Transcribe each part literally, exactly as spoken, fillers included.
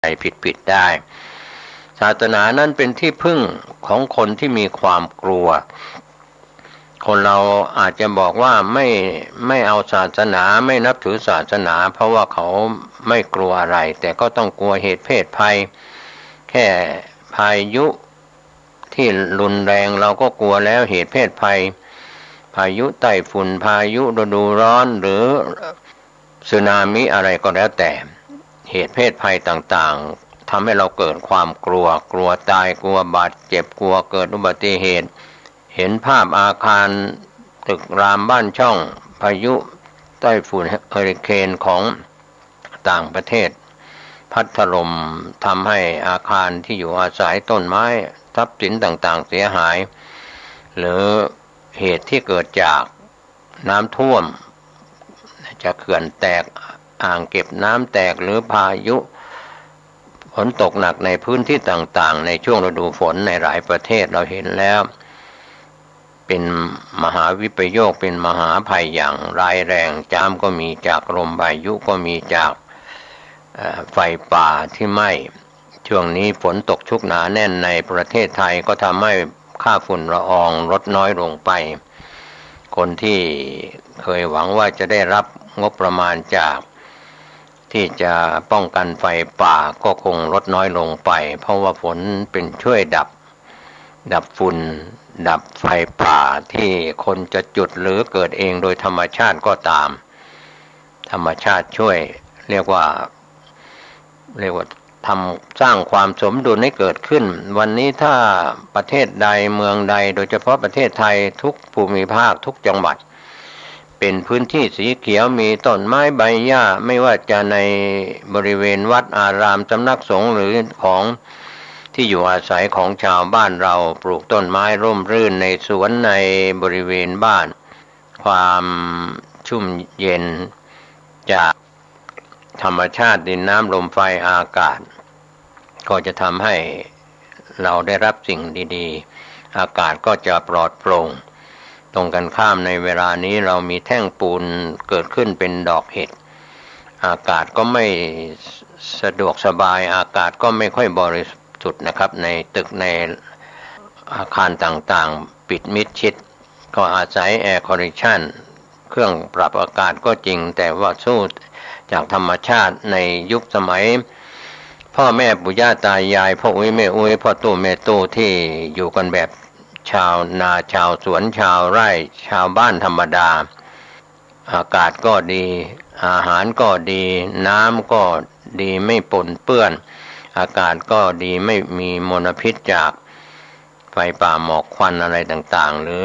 ผิดๆ ได้ ศาสนานั้นเป็นที่พึ่งของคนที่มีความกลัว คนเราอาจจะบอกว่าไม่ ไม่เอาศาสนา ไม่นับถือศาสนา เพราะว่าเขาไม่กลัวอะไร แต่ก็ต้องกลัวเหตุเพศภัย แค่พายุที่รุนแรงเราก็กลัวแล้ว เหตุเพศภัย พายุใต้ฝุ่น พายุฤดูร้อน หรือ สึนามิอะไรก็แล้วแต่ เหตุเพศภัยต่างๆ ทำให้เราเกิดความกลัว กลัวตาย กลัวบาดเจ็บ กลัวเกิดอุบัติเหตุ เห็นภาพอาคารตึกรามบ้านช่อง พายุใต้ฝุ่นเฮอริเคนของต่างประเทศ พัดถล่มทำให้อาคารที่อยู่อาศัย ต้นไม้ ทรัพย์สินต่างๆ เสียหาย หรือเหตุที่เกิดจาก น้ำท่วม จะเขื่อนแตก อ่างเก็บน้ำแตก หรือพายุฝนตกหนักในพื้นที่ต่างๆ ในช่วงฤดูฝนในหลายประเทศเราเห็นแล้ว เป็นมหาวิปโยค เป็นมหาภัยอย่างร้ายแรง จ๊ามก็มีจากลมพายุ ก็มีจาก เอ่อ ไฟป่าที่ไหม้ ช่วงนี้ฝนตกชุกหนาแน่นในประเทศไทย ก็ทำให้ค่าฝุ่นละอองลดน้อยลงไป คนที่เคยหวังว่าจะได้รับงบประมาณจาก ที่จะป้องกันไฟป่าก็คงลดน้อยลงไป เพราะว่าฝนเป็นช่วยดับ ดับฝุ่น ดับไฟป่าที่คนจะจุดหรือเกิดเองโดยธรรมชาติก็ตาม ธรรมชาติช่วย เรียกว่า เรียกว่าทำ สร้างความสมดุลให้เกิดขึ้น วันนี้ถ้าประเทศใดเมืองใด โดยเฉพาะประเทศไทยทุกภูมิภาคทุกจังหวัด เป็นพื้นที่สีเขียว มีต้นไม้ใบหญ้า ไม่ว่าจะในบริเวณวัดอาราม สำนักสงฆ์ หรือของที่อยู่อาศัยของชาวบ้านเรา ปลูกต้นไม้ร่มรื่นในสวนในบริเวณบ้าน ความชุ่มเย็นจากธรรมชาติ ดินน้ำลมไฟอากาศ ก็จะทำให้เราได้รับสิ่งดีๆ อากาศก็จะปลอดโปร่ง ตรงกันข้ามในเวลานี้เรามีแท่งปูนเกิดขึ้นเป็นดอกเห็ด อากาศก็ไม่สะดวกสบาย อากาศก็ไม่ค่อยบริสุทธิ์นะครับ ในตึกในอาคารต่างๆ ปิดมิดชิด ก็อาศัย air condition เครื่องปรับอากาศก็จริง แต่ว่าสู้จากธรรมชาติในยุคสมัย พ่อแม่ปู่ย่าตายาย พ่ออุ๊ยแม่อุ๊ย พ่อตู้แม่ตู้ ที่อยู่กันแบบชาวนาชาวสวนชาวไร่ชาวบ้านธรรมดา อากาศก็ดี อาหารก็ดี น้ำก็ดีไม่ปนเปื้อน อากาศก็ดีไม่มีมลพิษจากไฟป่าหมอกควันอะไรต่างๆ หรือ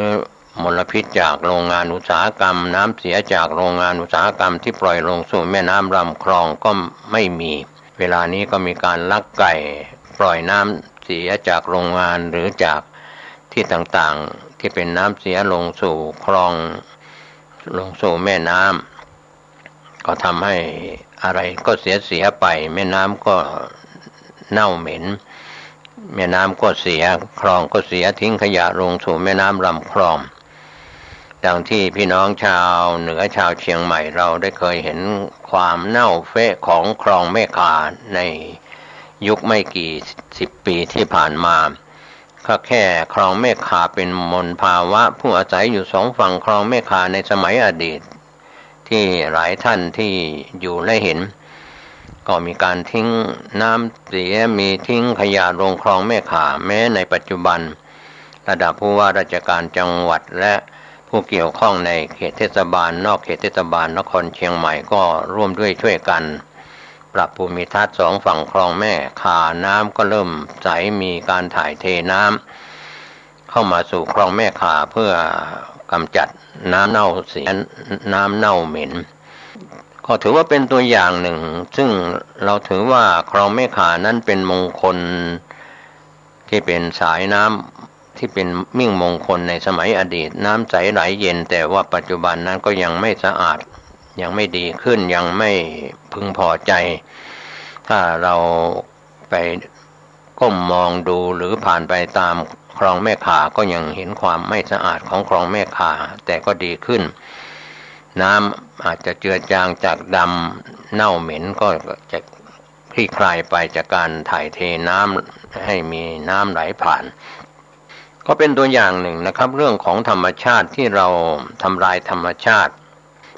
มลพิษจากโรงงานอุตสาหกรรม น้ำเสียจากโรงงานอุตสาหกรรมที่ปล่อยลงสู่แม่น้ำลำคลองก็ไม่มี เวลานี้ก็มีการลักไก่ปล่อยน้ำเสียจากโรงงานหรือจากที่ต่างๆ ที่เป็นน้ำเสียลงสู่คลอง ลงสู่แม่น้ำ ก็ทำให้อะไรก็เสียๆ ไป แม่น้ำก็เน่าเหม็น แม่น้ำก็เสีย คลองก็เสีย ทิ้งขยะลงสู่แม่น้ำลำคลอง ดังที่พี่น้องชาวเหนือชาวเชียงใหม่เราได้เคยเห็นความเน่าเฟะของคลองแม่ข่าในยุคไม่กี่สิบปีที่ผ่านมา ก็แค่คลองแม่ข่าเป็นมลภาวะ ผู้อาศัยอยู่สองฝั่งคลองแม่ข่าในสมัยอดีต ที่หลายท่านที่อยู่และเห็น ก็มีการทิ้งน้ำเสีย มีทิ้งขยะลงคลองแม่ข่า แม้ในปัจจุบัน ระดับผู้ว่าราชการจังหวัดและผู้เกี่ยวข้องในเขตเทศบาล นอกเขตเทศบาลนครเชียงใหม่ก็ร่วมด้วยช่วยกัน ปรับภูมิทัศน์สองฝั่งคลองแม่ข่า น้ำก็เริ่มใส มีการถ่ายเทน้ำเข้ามาสู่คลองแม่ข่า เพื่อกำจัดน้ำเน่าเสีย น้ำเน่าเหม็น ก็ถือว่าเป็นตัวอย่างหนึ่ง ซึ่งเราถือว่าคลองแม่ข่านั้นเป็นมงคล ที่เป็นสายน้ำที่เป็นมิ่งมงคลในสมัยอดีต น้ำใสไหลเย็น แต่ว่าปัจจุบันนั้นก็ยังไม่สะอาด ยังไม่ดีขึ้น ยังไม่พึงพอใจ ถ้าเราไปก้มมองดูหรือผ่านไปตามคลองแม่ข่า ก็ยังเห็นความไม่สะอาดของคลองแม่ข่า แต่ก็ดีขึ้น น้ำอาจจะเจือจางจากดำเน่าเหม็น ก็จะ คลี่คลายไปจากการถ่ายเทน้ำให้มีน้ำไหลผ่าน ก็เป็นตัวอย่างหนึ่งนะครับ เรื่องของธรรมชาติที่เราทำลายธรรมชาติ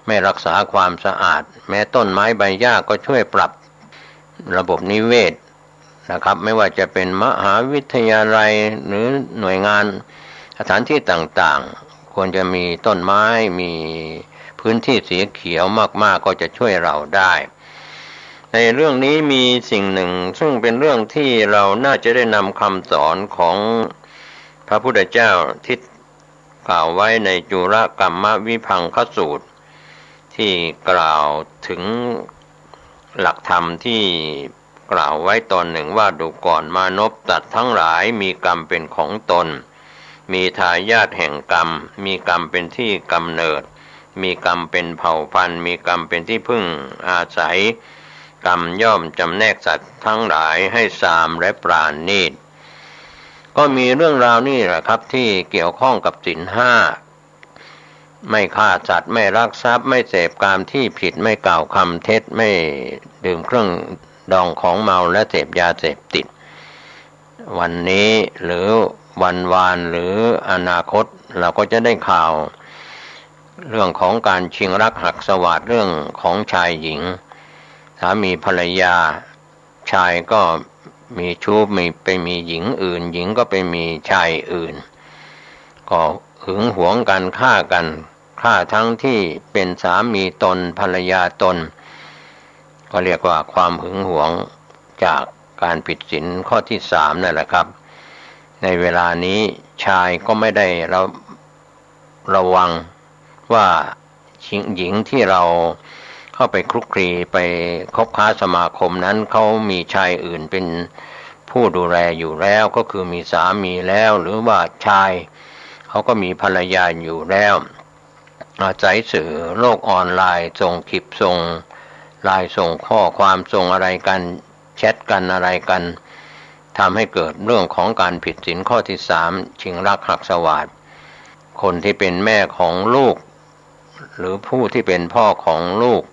ไม่รักษาความสะอาด แม้ต้นไม้ใบหญ้าก็ช่วยปรับระบบนิเวศนะครับ ไม่ว่าจะเป็นมหาวิทยาลัยหรือหน่วยงาน สถานที่ต่างๆ ควรจะมีต้นไม้ มีพื้นที่สีเขียวมากๆ ก็จะช่วยเราได้ ในเรื่องนี้มีสิ่งหนึ่งซึ่งเป็นเรื่องที่เราน่าจะได้นำคำสอนของพระพุทธเจ้าที่กล่าวไว้ในจุลกัมมวิภังคสูตร ที่กล่าวถึงหลักธรรมที่กล่าวไว้ตอนหนึ่งว่า ดูก่อนมานพ สัตว์ทั้งหลายมีกรรมเป็นของตน มีทายาทแห่งกรรม มีกรรมเป็นที่กำเนิด มีกรรมเป็นเผ่าพันธุ์ มีกรรมเป็นที่พึ่งอาศัย กรรมย่อมจำแนกสัตว์ทั้งหลายให้ซามและปราณีต ก็มีเรื่องราวนี่แหละครับ ที่เกี่ยวข้องกับศีลห้า ไม่ฆ่าสัตว์ ไม่ลักทรัพย์ ไม่เสพกามที่ผิด ไม่กล่าวคำเท็จ ไม่ดื่มเครื่องดองของเมา และเสพยาเสพติด วันนี้หรือวันวานหรืออนาคต เราก็จะได้ข่าวเรื่องของการชิงรักหักสวาท เรื่องของชายหญิง สามีภรรยา ชายก็มีชู้ มี ไปมีหญิงอื่น หญิงก็ไปมีชายอื่น ก็หึงหวงกัน ฆ่ากัน ฆ่าทั้งที่เป็นสามีตนภรรยาตน ก็เรียกว่าความหึงหวงจากการผิดศีลข้อที่สามนั่นแหละครับ ในเวลานี้ชายก็ไม่ได้ระ- ระวังว่าหญิง- หญิงที่เราเข้าไปคลุกคลี ไปคบค้าสมาคมนั้น เขามีชายอื่นเป็นผู้ดูแลอยู่แล้ว ก็คือมีสามีแล้ว หรือว่าชายเขาก็มีภรรยาอยู่แล้ว อาศัยสื่อโลกออนไลน์ ส่งคลิป ส่งไลน์ ส่งข้อความ ส่งอะไรกัน แชทกันอะไรกัน ทำให้เกิดเรื่องของการผิดศีลข้อที่สาม ชิงรักหักสวาท คนที่เป็นแม่ของลูก หรือผู้ที่เป็นพ่อของลูก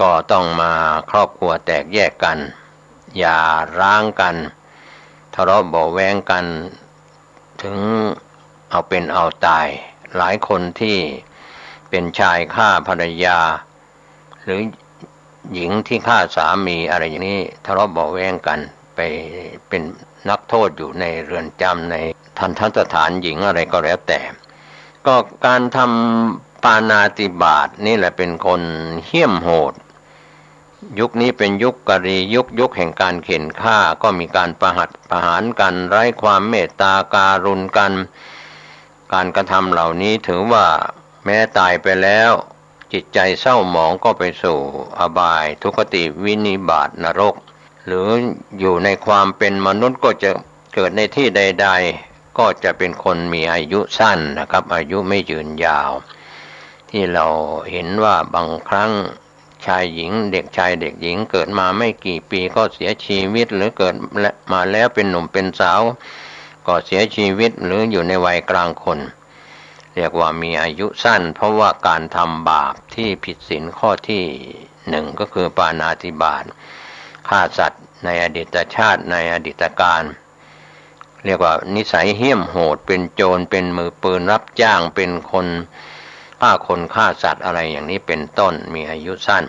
ก็ต้องมาครอบครัวแตกแยกกัน หย่าร้างกัน ทะเลาะเบาะแว้งกัน ถึงเอาเป็นเอาตาย หลายคนที่เป็นชายฆ่าภรรยา หรือหญิงที่ฆ่าสามีอะไรอย่างนี้ ทะเลาะเบาะแว้งกัน ไปเป็นนักโทษอยู่ในเรือนจำ ในทัณฑสถานหญิงอะไรก็แล้วแต่ ก็การทำปาณาติบาตนี่แหละเป็นคนเหี้ยมโหด ยุคนี้เป็นยุคกลียุค ยุคแห่งการเฆ็่นฆ่า ก็มีการประหัตประหารกัน ไร้ความเมตตาการุณกัน การกระทำเหล่านี้ถือว่าแม้ตายไปแล้ว จิตใจเศร้าหมองก็ไปสู่อบาย ทุคติ วินิบาต นรก หรืออยู่ในความเป็นมนุษย์ก็จะเกิดในที่ใดๆ ก็จะเป็นคนมีอายุสั้นนะครับ อายุไม่ยืนยาว ที่เราเห็นว่าบางครั้งชายหญิง เด็กชายเด็กหญิงเกิดมาไม่กี่ปีก็เสียชีวิต หรือเกิดมาแล้วเป็นหนุ่มเป็นสาวก็เสียชีวิต หรืออยู่ในวัยกลางคน เรียกว่ามีอายุสั้น เพราะว่าการทำบาปที่ผิดศีลข้อที่หนึ่ง ก็คือปาณาติบาต ฆ่าสัตว์ในอดีตชาติ ในอดีตกาล เรียกว่านิสัยเหี้ยมโหด เป็นโจร เป็นมือปืนรับจ้าง เป็นคนฆ่าคนฆ่าสัตว์อะไรอย่างนี้เป็นต้น มีอายุสั้น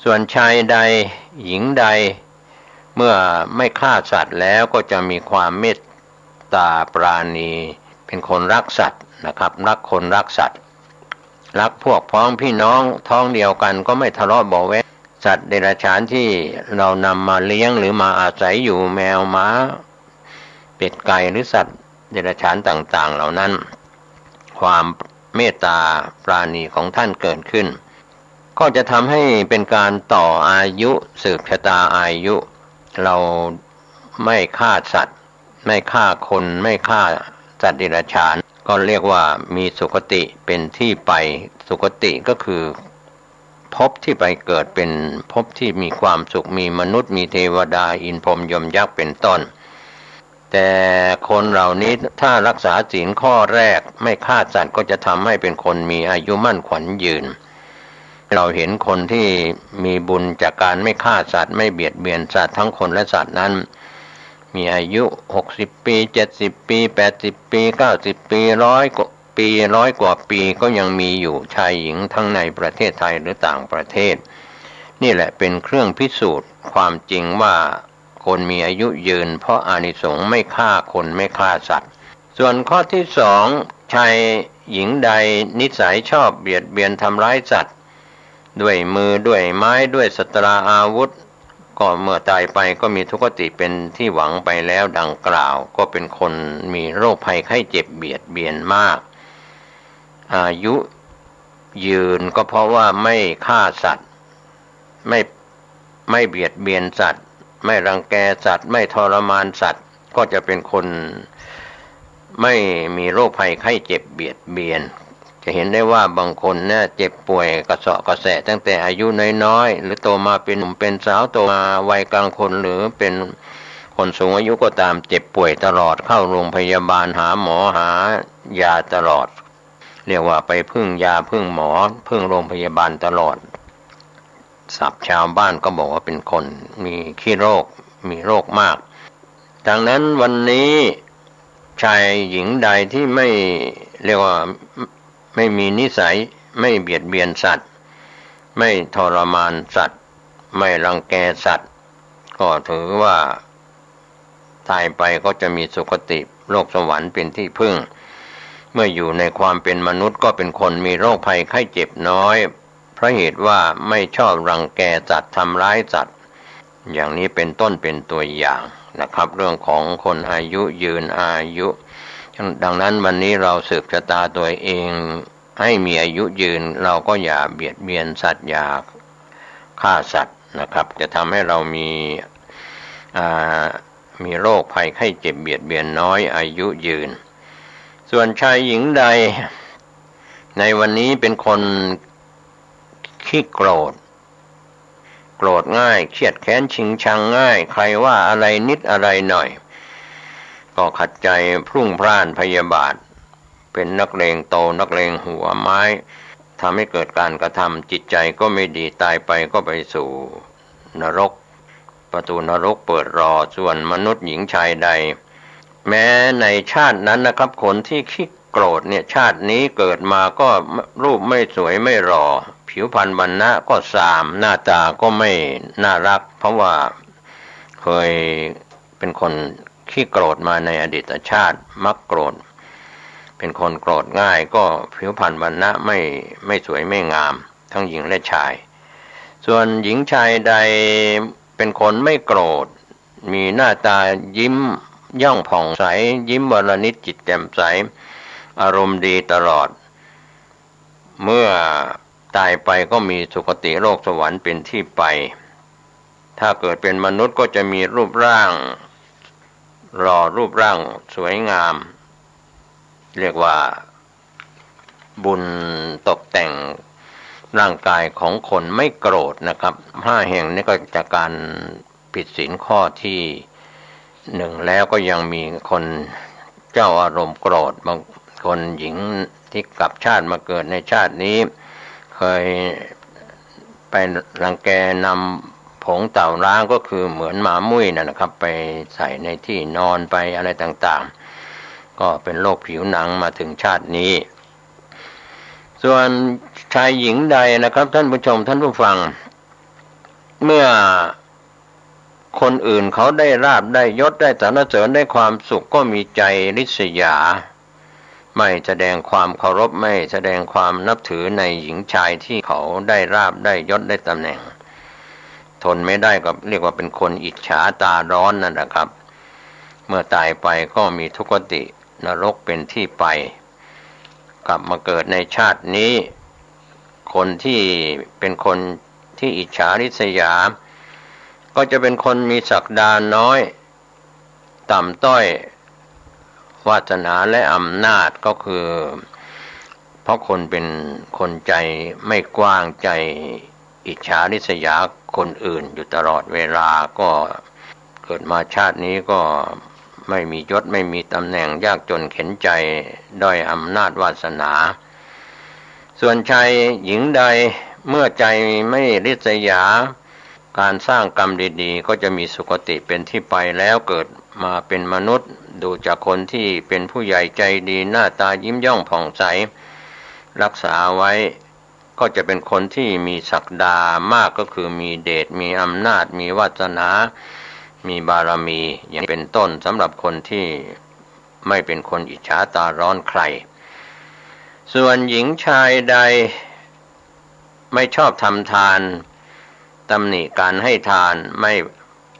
ส่วนชายใดหญิงใด เมื่อไม่ฆ่าสัตว์แล้วก็จะมีความเมตตาปราณี เป็นคนรักสัตว์นะครับ รักคนรักสัตว์ รักพวกพ้องพี่น้องท้องเดียวกัน ก็ไม่ทะเลาะเบาะแว้ง สัตว์เดรัจฉานที่เรานำมาเลี้ยงหรือมาอาศัยอยู่ แมวหมา เป็ดไก่หรือสัตว์เดรัจฉานต่างๆ เหล่านั้น ความเมตตาปราณีของท่านเกิดขึ้น ก็จะทำให้เป็นการต่ออายุ สืบชะตาอายุ เราไม่ฆ่าสัตว์ ไม่ฆ่าคน ไม่ฆ่าสัตว์เดรัจฉาน ก็เรียกว่ามีสุคติเป็นที่ไป สุคติก็คือภพที่ไปเกิดเป็นภพที่มีความสุข มีมนุษย์ มีเทวดา อินทร์ พรหม ยม ยักษ์ เป็นต้น แต่คนเหล่านี้ถ้ารักษาศีลข้อแรกไม่ฆ่าสัตว์ ก็จะทำให้เป็นคนมีอายุมั่นขวัญยืน เราเห็นคนที่มีบุญจากการไม่ฆ่าสัตว์ ไม่เบียดเบียนสัตว์ทั้งคนและสัตว์นั้น มีอายุหกสิบปี เจ็ดสิบปี แปดสิบปี เก้าสิบปี ร้อยกว่าปี ร้อยกว่าปีก็ยังมีอยู่ ชายหญิงทั้งในประเทศไทยหรือต่างประเทศ นี่แหละเป็นเครื่องพิสูจน์ความจริงว่าคนมีอายุยืนเพราะอานิสงส์ไม่ฆ่าคนไม่ฆ่าสัตว์ ส่วนข้อที่สอง ชายหญิงใดนิสัยชอบเบียดเบียนทำร้ายสัตว์ ด้วยมือด้วยไม้ด้วยสัตราอาวุธ ก็เมื่อตายไปก็มีทุคติเป็นที่หวังไปแล้วดังกล่าว ก็เป็นคนมีโรคภัยไข้เจ็บเบียดเบียนมาก อายุยืนก็เพราะว่าไม่ฆ่าสัตว์ ไม่ ไม่เบียดเบียนสัตว์ ไม่รังแกสัตว์ ไม่ทรมานสัตว์ ก็จะเป็นคนไม่มีโรคภัยไข้เจ็บเบียดเบียน จะเห็นได้ว่าบางคนเนี่ยเจ็บป่วยกระเซาะกระแสะตั้งแต่อายุน้อยๆ หรือโตมาเป็นหนุ่มเป็นสาว โตมาวัยกลางคน หรือเป็นคนสูงอายุก็ตาม เจ็บป่วยตลอด เข้าโรงพยาบาล หาหมอหายาตลอด เรียกว่าไปพึ่งยาพึ่งหมอ พึ่งโรงพยาบาลตลอด ศัพท์ชาวบ้านก็บอกว่าเป็นคนมีขี้โรค มีโรคมาก ดังนั้นวันนี้ชายหญิงใดที่ไม่ เรียกว่าไม่มีนิสัยไม่เบียดเบียนสัตว์ ไม่ทรมานสัตว์ ไม่รังแกสัตว์ ก็ถือว่าตายไปก็จะมีสุคติโลกสวรรค์เป็นที่พึ่ง เมื่ออยู่ในความเป็นมนุษย์ก็เป็นคนมีโรคภัยไข้เจ็บน้อย เพราะเหตุว่าไม่ชอบรังแกสัตว์ทำร้ายสัตว์ อย่างนี้เป็นต้นเป็นตัวอย่างนะครับ เรื่องของคนอายุยืนอายุ ดังนั้นวันนี้เราสืบชะตาตัวเองให้มีอายุยืน เราก็อย่าเบียดเบียนสัตว์ อย่าฆ่าสัตว์นะครับ จะทำให้เรามี อ่า มีโรคภัยไข้เจ็บเบียดเบียนน้อย อายุยืน ส่วนชายหญิงใดในวันนี้เป็นคนขี้โกรธ โกรธง่าย เครียดแค้นชิงชังง่าย ใครว่าอะไรนิดอะไรหน่อย ก็ขัดใจพรุ่งพร่านพยาบาท เป็นนักเลงโตนักเลงหัวไม้ ทำให้เกิดการกระทำ จิตใจก็ไม่ดี ตายไปก็ไปสู่นรก ประตูนรกเปิดรอ ส่วนมนุษย์หญิงชายใด แม้ในชาตินั้นนะครับ คนที่ขี้โกรธเนี่ย ชาตินี้เกิดมาก็รูปไม่สวยไม่หล่อ ผิวพรรณวรรณะก็ซาม หน้าตาก็ไม่น่ารัก เพราะว่าเคยเป็นคนขี้โกรธมาในอดีตชาติ มักโกรธ เป็นคนโกรธง่าย ก็ผิวพรรณวรรณะไม่ ไม่สวยไม่งาม ทั้งหญิงและชาย ส่วนหญิงชายใดเป็นคนไม่โกรธ มีหน้าตายิ้มย่องผ่องใส ยิ้มวรนิชจิตแจ่มใส อารมณ์ดีตลอด เมื่อตายไปก็มีสุคติโลกสวรรค์เป็นที่ไป ถ้าเกิดเป็นมนุษย์ก็จะมีรูปร่างหล่อ รูปร่างสวยงาม เรียกว่าบุญตกแต่งร่างกายของคนไม่โกรธนะครับ ห้าแห่งนี้ก็จากการผิดศีลข้อที่หนึ่งแล้ว ก็ยังมีคนเจ้าอารมณ์โกรธ บางคนหญิงที่กลับชาติมาเกิดในชาตินี้ เคยไปรังแกนำผงเต่าล้าง ก็คือเหมือนหมามุ่ยนั่นนะครับ ไปใส่ในที่นอน ไปอะไรต่างๆ ก็เป็นโรคผิวหนังมาถึงชาตินี้ ส่วนชายหญิงใดนะครับ ท่านผู้ชมท่านผู้ฟัง เมื่อคนอื่นเขาได้ลาภได้ยศได้สรรเสริญได้ความสุข ก็มีใจริษยา ไม่แสดงความเคารพ ไม่แสดงความนับถือในหญิงชายที่เขาได้ลาภได้ยศได้ตำแหน่ง ทนไม่ได้ก็เรียกว่าเป็นคนอิจฉาตาร้อนนั่นแหละครับ เมื่อตายไปก็มีทุคตินรกเป็นที่ไป กลับมาเกิดในชาตินี้ คนที่เป็นคนที่อิจฉาริษยา ก็จะเป็นคนมีศักดาน้อย ต่ำต้อยวาสนาและอำนาจ ก็คือ เพราะคนเป็นคนใจไม่กว้าง ใจอิจฉาริษยาคนอื่นอยู่ตลอดเวลา ก็เกิดมาชาตินี้ก็ไม่มียศไม่มีตำแหน่ง ยากจนเข็ญใจ ด้อยอำนาจวาสนา ส่วนชายหญิงใด เมื่อใจไม่ริษยา ก๋านสร้างกรรมดีๆ ก็จะมีสุคติเป๋นตี้ไป แล้วเกิดมาเป๋นมนุษย์ ดูจากคนตี้เป๋นผู้ใหญ่ใจ๋ดี หน้าต๋ายิ้มย่องผ่องใส ฮักษาไว้ ก็จะเป๋นคนตี้มีศักดามาก ก็คือมีเดช มีอำนาจ มีวาสนา มีบารมี อย่างนี้เป๋นต้น สำหรับคนตี้ไม่เป๋นคนอิจฉาต๋าฮ้อนใคร่ ส่วนหญิงชายใดไม่ชอบทำทาน ตำหนิก๋านให้ทาน ไม่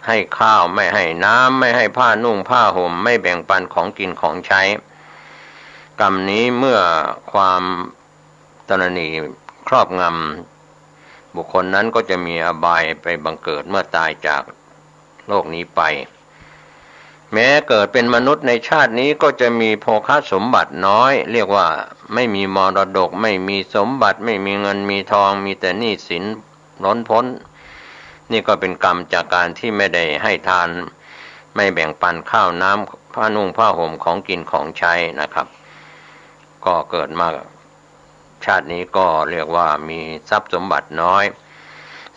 ให้ข้าว ไม่ให้น้ำ ไม่ให้ผ้านุ่งผ้าห่ม ไม่แบ่งปันของกิ๋นของใจ๊ กรรมนี้เมื่อความตระหนี่ครอบงำ บุคคลนั้นก็จะมีอบายไปบังเกิดเมื่อต๋ายจากโลกนี้ไป แม้เกิดเป๋นมนุษย์ในชาตินี้ก็จะมีโภคสมบัติน้อย เรียกว่าไม่มีมรดก ไม่มีสมบัติ ไม่มีเงินมีทอง มีแต่หนี้สินล้นพ้น นี่ก็เป๋นกรรมจากก๋านตี้ไม่ได้ให้ทาน ไม่แบ่งปันข้าวน้ำ ผ้านุ่งผ้าห่ม ของกิ๋นของใจ๊นะครับ ก็เกิดมา ชาตินี้ก็เรียกว่ามีทรัพย์สมบัติน้อย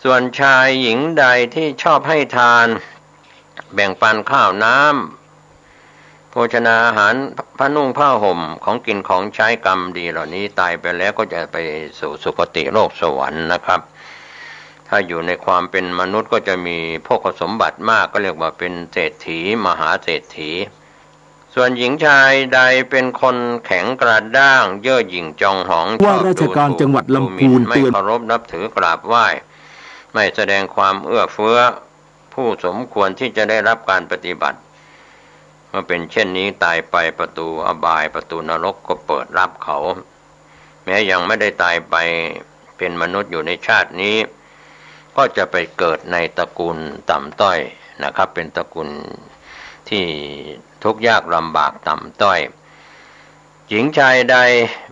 ส่วนชายหญิงใดที่ชอบให้ทาน แบ่งปันข้าวน้ำ โภชนาอาหาร ผ้านุ่งผ้าห่ม ของกิ๋นของใจ๊ กรรมดีเหล่านี้ ต๋ายไปแล้วก็จะไปสู่สุคติโลกสวรรค์นะครับ ถ้าอยู่ในความเป๋นมนุษย์ก็จะมีโภคสมบัติมาก ก็เรียกว่าเป๋นเศรษฐี มหาเศรษฐี ส่วนหญิงชายใดเป๋นคนแข็งกระด้าง เย่อหยิ่งจองหอง ว่าราชการจังหวัดลำพูนเตือน ชอบดูถูกดูหมิ่น ไม่เคารพนับถือกราบไหว้ ไม่แสดงความเอื้อเฟื้อ ผู้สมควรที่จะได้รับการปฏิบัติ เมื่อเป๋นเช่นนี้ต๋ายไป ประตูอบาย ประตูนรกก็เปิดฮับเขา แม้ยังไม่ได้ต๋ายไปเป๋นมนุษย์อยู่ในชาตินี้ ก็จะไปเกิดในตระกูลต่ำต้อยนะครับ เป๋นตระกูลที่ทุกข์ยากลำบากต่ำต้อย หญิงชายใด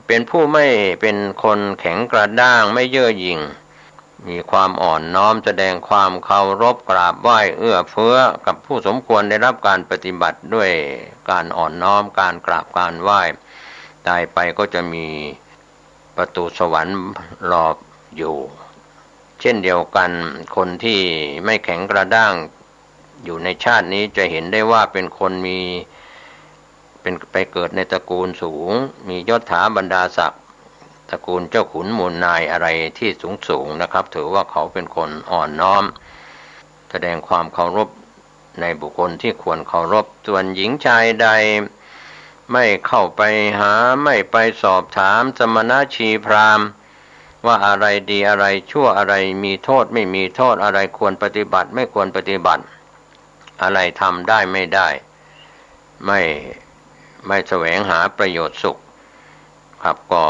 เป๋นผู้ไม่เป๋นคนแข็งกระด้าง ไม่เย่อหยิ่ง มีความอ่อนน้อม แสดงความเคารพกราบไหว้เอื้อเฟื้อกับผู้สมควรได้รับการปฏิบัติด้วยการอ่อนน้อม การกราบการไหว้ ต๋ายไปก็จะมีประตูสวรรค์รออยู่ เช่นเดียวกัน คนที่ไม่แข็งกระด้าง อยู่ในชาตินี้จะเห็นได้ว่าเป๋นคนมี เป๋น ไปเกิดในตระกูลสูง มียศถาบรรดาศักดิ์ ตระกูลเจ้าขุนมูลนายอะไรที่สูงๆ นะครับ ถือว่าเขาเป๋นคนอ่อนน้อม แสดงความเคารพในบุคคลที่ควรเคารพ ส่วนหญิงชายใดไม่เข้าไปหา ไม่ไปสอบถามสมณะชีพราหมณ์ ว่าอะไรดีอะไรชั่ว อะไรมีโทษไม่มีโทษ อะไรควรปฏิบัติไม่ควรปฏิบัติ อะไรทำได้ไม่ได้ ไม่ ไม่แสวงหาประโยชน์สุข ครับ ก็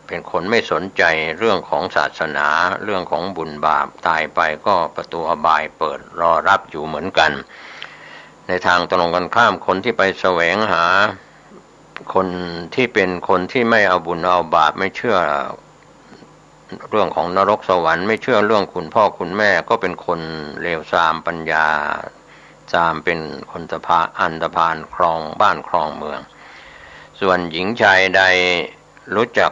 เป๋นคนไม่สนใจเรื่องของศาสนา เรื่องของบุญบาป ต๋ายไปก็ประตูอบายเปิดรอฮับอยู่เหมือนกัน ในทางตรงกันข้าม คนที่ไปแสวงหา คนที่เป๋นคนที่ไม่เอาบุญเอาบาป ไม่เชื่อเรื่องของนรกสวรรค์ ไม่เชื่อเรื่องคุณพ่อคุณแม่ ก็เป๋นคนเลวทรามปัญญาทราม เป๋นคนสภา อันธพาลครองบ้านครองเมือง ส่วนหญิงชายใดรู้จัก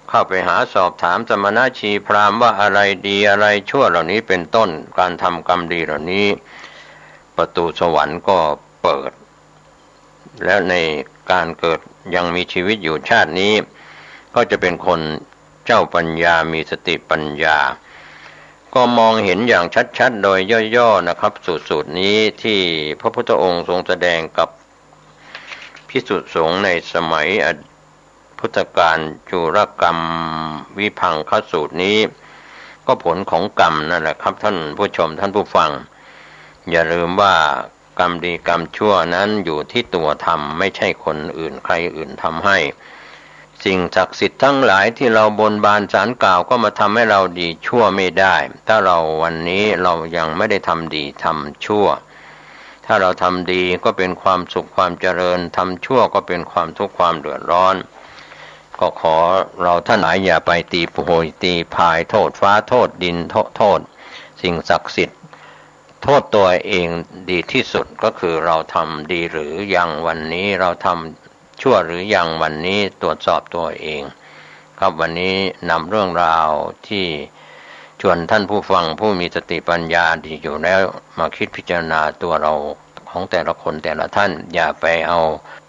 เข้าไปหาสอบถามสมณะชีพราหมณ์ว่าอะไรดีอะไรชั่วเหล่านี้เป๋นต้น การทำกรรมดีเหล่านี้ ประตูสวรรค์ก็เปิด และในการเกิดยังมีชีวิตอยู่ชาตินี้ ก็จะเป๋นคนเจ้าปัญญา มีสติปัญญา ก็มองเห็นอย่างชัดๆ โดยย่อๆ นะครับ สูตรสูตรนี้ที่พระพุทธองค์ทรงแสดงกับภิกษุสงฆ์ในสมัยพุทธกาล จุลกรรมวิภังคสูตรนี้ ก็ผลของกรรมนั่นแหละครับ ท่านผู้ชม ท่านผู้ฟัง อย่าลืมว่า กรรมดีกรรมชั่วนั้นอยู่ที่ตัวทำ ไม่ใช่คนอื่นใครอื่นทำให้ สิ่งศักดิ์สิทธิ์ทั้งหลายที่เราบนบานศาลกล่าวก็มาทำให้เราดีชั่วไม่ได้ ถ้าเราวันนี้เรายังไม่ได้ทำดีทำชั่ว ถ้าเราทำดีก็เป็นความสุขความเจริญ ทำชั่วก็เป็นความทุกข์ความเดือดร้อน ก็ขอเราท่านหลายอย่าไปตีโพยตีพายโทษฟ้าโทษดิน โทษ โทษสิ่งศักดิ์สิทธิ์ โทษตัวเองดีที่สุด ก็คือเราทำดีหรือยังวันนี้ เราทำชั่วหรือยังวันนี้ ตรวจสอบตัวเอง ครับ วันนี้นำเรื่องราวที่ ส่วนท่านผู้ฟังผู้มีสติปัญญาดีอยู่แล้ว มาคิดพิจารณาตัวเราของแต่ละคนแต่ละท่าน อย่าไปเอา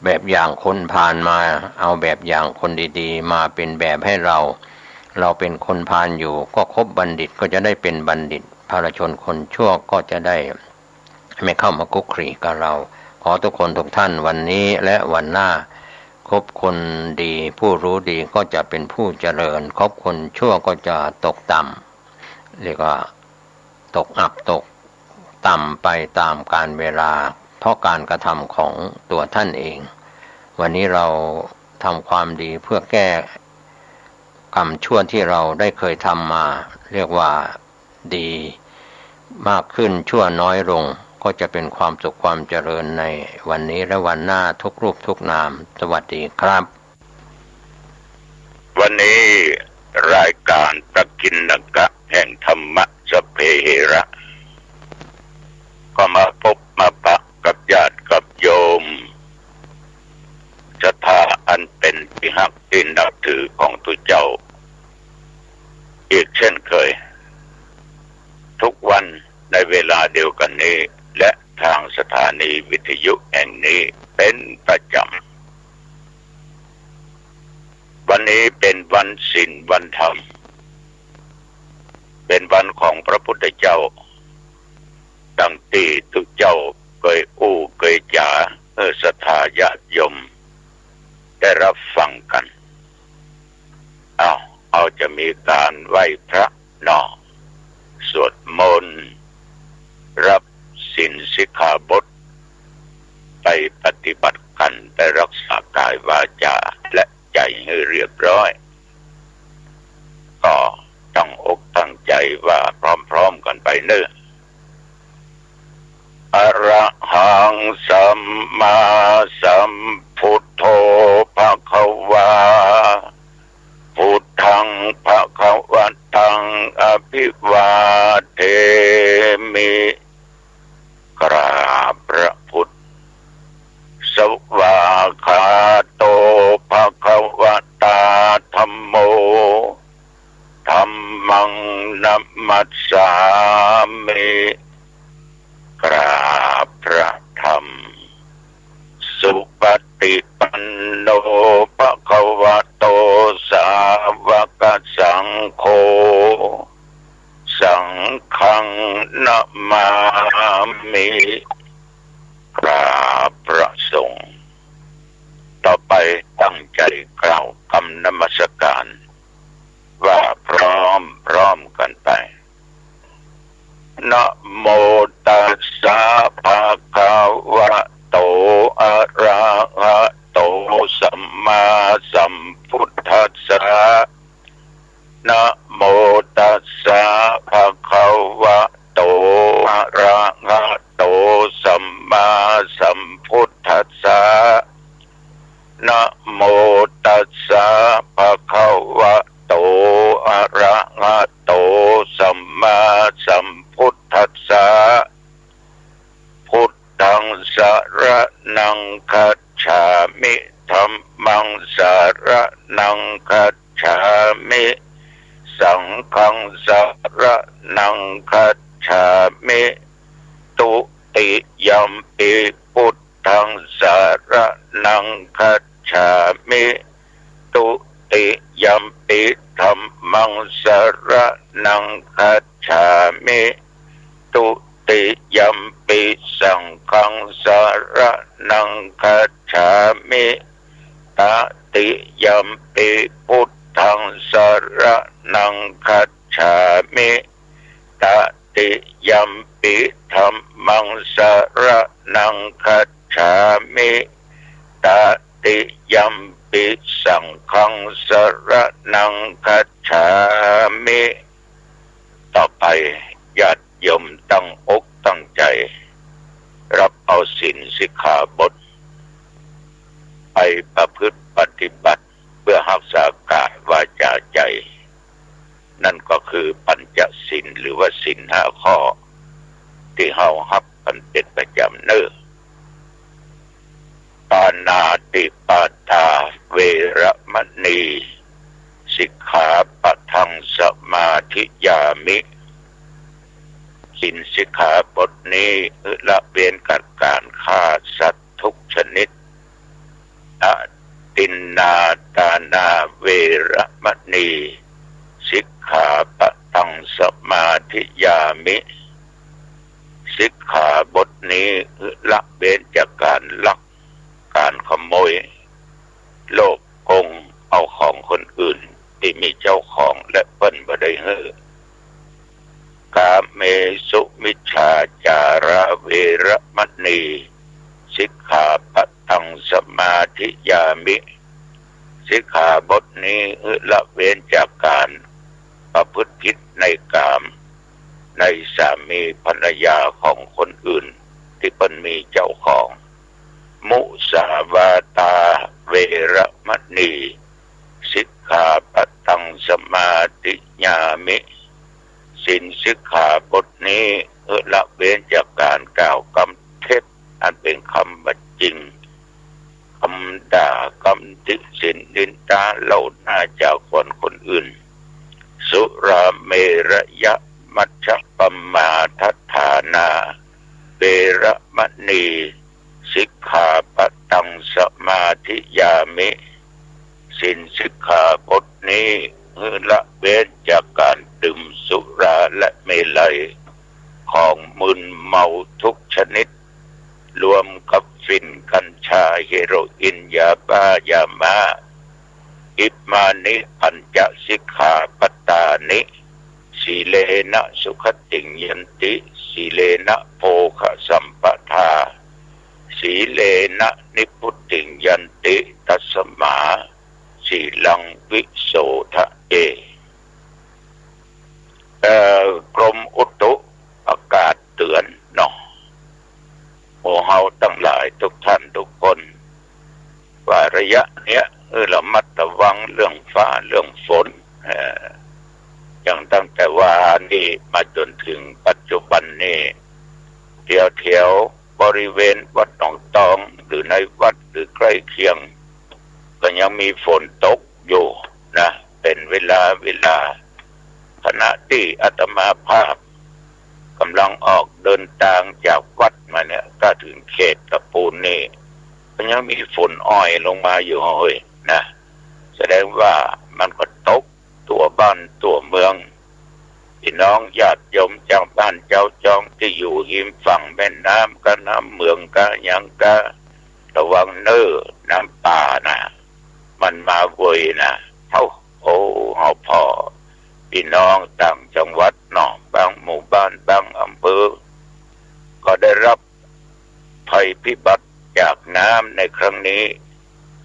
แบบอย่างคนพาลมา เอาแบบอย่างคนดีๆ มาเป็นแบบให้เรา เราเป็นคนพาลอยู่ ก็คบบัณฑิตก็จะได้เป็นบัณฑิต พาลชนคนชั่วก็จะได้ไม่เข้ามาคลุกคลีกับเรา ขอทุกคนทุกท่านวันนี้และวันหน้า คบคนดี ผู้รู้ดีก็จะเป็นผู้เจริญ คบคนชั่วก็จะตกต่ำ เรียกว่าตกอับตกต่ำไปตามกาลเวลา เพราะการกระทำของตัวท่านเอง วันนี้เราทำความดีเพื่อแก้กรรมชั่วที่เราได้เคยทำมา เรียกว่าดีมากขึ้น ชั่วน้อยลง ก็จะเป็นความสุขความเจริญในวันนี้และวันหน้าทุกรูปทุกนาม สวัสดีครับ วันนี้รายการพระกิณณกะแห่งธรรมะสัพเพเหระ ก็มาพบมาปะกับญาติกับโยมศรัทธาอันเป็นที่ฮักที่นับถือของตุ๊เจ้า อีกเช่นเคย ทุกวันในเวลาเดียวกันนี้ และทางสถานีวิทยุแห่งนี้เป็นประจำ วันนี้เป็นวันศีลวันธรรม เป็นวันของพระพุทธเจ้า ดังตี้ตุ๊เจ้าเกยอู้เกยจ๋าหื้อศรัทธาญาติโยมได้รับฟังกัน เอา เอาจะมีการไหว้พระเนาะ สวดมนต์ รับศีลสิกขาบท ไปปฏิบัติกัน ไปรักษากายวาจาและ ใจให้เรียบร้อย ก็ตั้งอกตั้งใจว่าพร้อมๆ กันไปเน่อ อะระหังสัมมาสัมพุทโธภะคะวา พุทธังภะคะวะตังอะภิวาเทมิ กราบพระพุทธ สวากขาโตภะคะวะตาธัมโม ธัมมังนะมัสสามิ กราบพระธรรม สุปฏิปันโนภะคะวะโตสาวกสังโฆ สังฆังนะมามิ กราบพระสงฆ์ ต่อไปตั้งใจกล่าวกำนมัสการ ว่าพร้อมพร้อมกันไป นะโมตัสสะภะคะวะโต อะระหะโต สัมมาสัมพุทธัสสะ นะโมตัสสะภะคะวะโต อะระหะโต สัมมาสัมพุทธัสสะ นะโมตัสสะภะคะวะโต อะระหะโต สัมมาสัมพุทธัสสะ พุทธังสะระณังคัจฉามิ ธัมมังสะระณังคัจฉามิ สังฆังสะระณังคัจฉามิ ตุติยัมปิพุทธังสะระณังคัจฉามิ ตุติยัมปิธัมมังสะระณังคัจฉามิ ตุติยัมปิสังฆังสะระณังคัจฉามิ ตติยัมปิพุทธังสะระณังคัจฉามิ ตติยัมปิธัมมังสะระณังคัจฉามิ ตติยัมปิสังฆังสะระณังคัจฉามิ ต่อไปญาติโยมตั้งอกตั้งใจ รับเอาศีลสิกขาบท ไปประพฤติปฏิบัติ เพื่อฮักษากายวาจาใจ นั่นก็คือปัญจศีล หรือว่าศีลห้าข้อ ตี้เฮาฮับกันเป๋นประจ๋ำเน่อ ปาณาติปาตา เวระมะณี สิกขาปะทัง สมาธิยามิ ศีลสิกขาบทนี้ละเว้นจากการฆ่าสัตว์ทุกชนิด อทินนาทานาเวระมะนี สิกขาปะตังสมาธิยามิ สิกขาบทนี้ละเว้นจากการลัก การขโมย โลภโกงเอาของคนอื่นตี้มีเจ้าของและเปิ้นบ่ได้หื้อ กาเมสุมิจฉาจาราเวระมะนี สิกขาปะตังสมาธิยามิ สิกขาบทนี้ละเว้นจากการประพฤติผิดในกาม ในสามีภรรยาของคนอื่นตี้เปิ้นมีเจ้าของ มุสาวาทาเวระมะนี สิกขาปะตังสมาธิยามิ ศีลสิกขาบทนี้ละเว้นจากการกล่าวกำเท็จอันเป๋นกำบ่จริง กำด่ากำติฉินนินทาเล่าหน้าจาขวัญคนอื่น สุราเมรยะมัชฌะปมาทัฏฐานา เวระมะนี สิกขาปะตังสมาธิยามิ ศีลสิกขาบทนี้ละเว้นจากการดื่มสุราและเมรัย ของมึนเมาทุกชนิด รวมกับฝิ่น กัญชา เฮโรอีน ยาบ้า ยาม้า อิมานิปัญจสิกขาปะตานิ สีเลนะสุขติงยันติ สีเลนะโภคะสัมปทา สีเลนะนิพพุติงยันติ ตัสมาสีลังวิโสทะเย เอ่อ กรมอุตุอากาศเตื๋อนเนาะ หมู่เฮาตังหลายทุกท่านทุกคน ว่าระยะเนี้ย เออ ระมัดระวังเรื่องฟ้าเรื่องฝน เอ่อ อย่างตั้งแต่วานี้มาจ๋นเถิงปัจจุบันนี้ แถวๆ บริเวณวัดหนองตอง หรือในวัดหรือใก้เคียง ก็ยังมีฝนตกอยู่นะ เป๋นเวลาเวลา ขณะตี้อาตมาภาพก่ำลังออกเดินตางจากวัดมาเนี่ย ก้าเถิงเขตตะปูนนี่ ก็ยังมีฝนอ่อยลงมาอยู่เฮ้ยนะ แสดงว่ามันก็ตก ตั๋วบ้านตั๋วเมือง ปี้น้องญาติโยมจาวบ้านจาวจองตี้อยู่ฮิมฝั่งแม่น้ำกา น้ำเมืองกา หยังกา ระวังเน่อ น้ำป่าน่ะ มันมาเวยน่ะ เฮา โอ้ เฮาพ่อปี้น้องต่างจังหวัดเนาะ บางหมู่บ้าน บางอำเภอ ก็ได้รับ ภัยพิบัติจากน้ำในครั้งนี้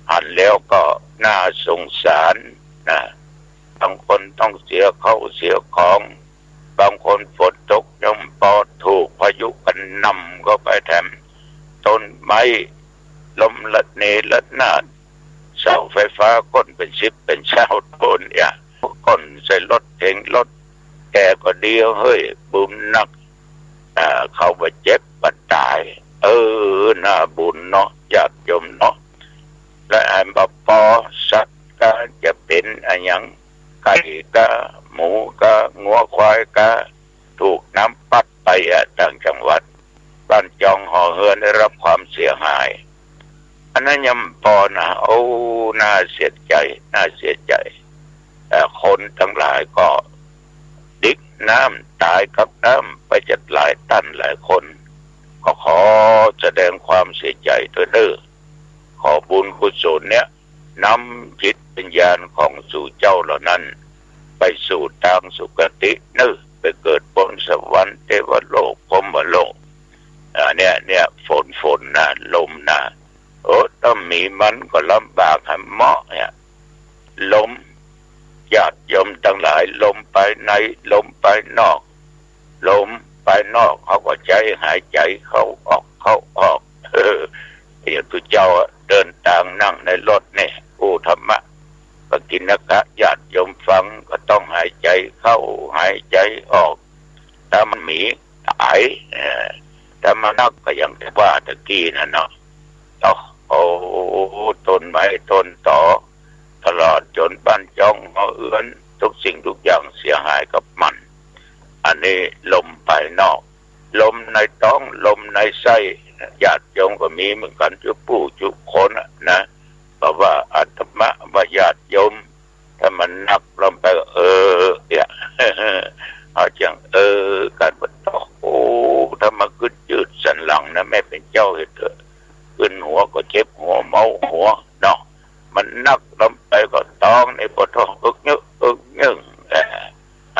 หันแล้วก็น่าสงสารนะ บางคนต้องเสียข้าวเสียของ บางคนฝนตกยังปอถูกพายุกระหน่ำเข้าไปแถม ต้นไม้ล้มระเนระนาด เสาไฟฟ้าโค่นเป๋นสิบเป๋นซาวต้นเนี่ย โค่นใส่รถเก๋งรถแกก็ดีเฮ้ย บุญนัก อ่า เขาบ่เจ็บบ่ต๋าย เออ น่าบุญเนาะ ญาติโยมเนาะ และอันบ่ปอ สัตว์กาจะเป๋นอะหยัง ไก่กา หมูกา งัวควายกา ถูกน้ำปั๊ดไปอะ ต่างจังหวัด บ้านจองหอเฮือนได้รับความเสียหาย อันนั้นยังบ่ปอนะ โอ้ น่าเสียใจ๋ น่าเสียใจ๋ เอ่อ คนตังหลายก็ดิกน้ำต๋ายกับน้ำไปจัดหลายต้านหลายคน ก็ขอแสดงความเสียใจ๋ตวยเน่อ ขอบุญกุศลเนี่ย นำจิตวิญญาณของสู่เจ้าเหล่านั้น ไปสู่ตางสุคติเน่อ ไปเกิดบนสวรรค์ เตวโลก พรหมโลก อ่า เนี่ย เนี่ย ฝน ฝนนะ ลมนะ โอ้ ถ้ามีมันก็ลำบากหันเหมาะเนี่ย ลม ญาติโยมตังหลาย ลมภายใน ลมภายนอก ลมภายนอกเขาก็ใจ๊หายใจ๋เข้าออก เข้าออก เออ อย่างตุ๊เจ้าเดินตางนั่งในรถเนี่ย อู้ธรรมะ ปกิณณกะ ญาติโยมฟังก็ต้องหายใจ๋เข้า หายใจ๋ออก ถ้ามันมี ต๋าย เออ ถ้ามันนักก็อย่างตี้ว่าตะกี้นั่นเนาะ โอ้ ต้นไม้ต้นตอ ตลอดจ๋นบ้านจองหอเฮือน ทุกสิ่งทุกอย่างเสียหายกับมัน อันนี้ลมภายนอก ลมในต๊อง ลมในไส้ ญาติโยมก็มีเหมือนกั๋น จุ๊ปู้จุ๊คนน่ะนะ เพราะว่าอาตมาว่าญาติโยม ถ้ามันหนักลงไป เออ เนี่ย เอาจัง เออ กั๋นว่า โอ้โห ถ้ามันกึ๊ดยืดสันหลังนะ แม่เป๋นเจ้าเหตุเถอะ กึ๊นหัวก็เจ็บหัวเมาหัวเนาะ มันหนักลงไปก็ต๊องนี่ปวดท้อง อึกเยิก อึกเยิก เอ่อ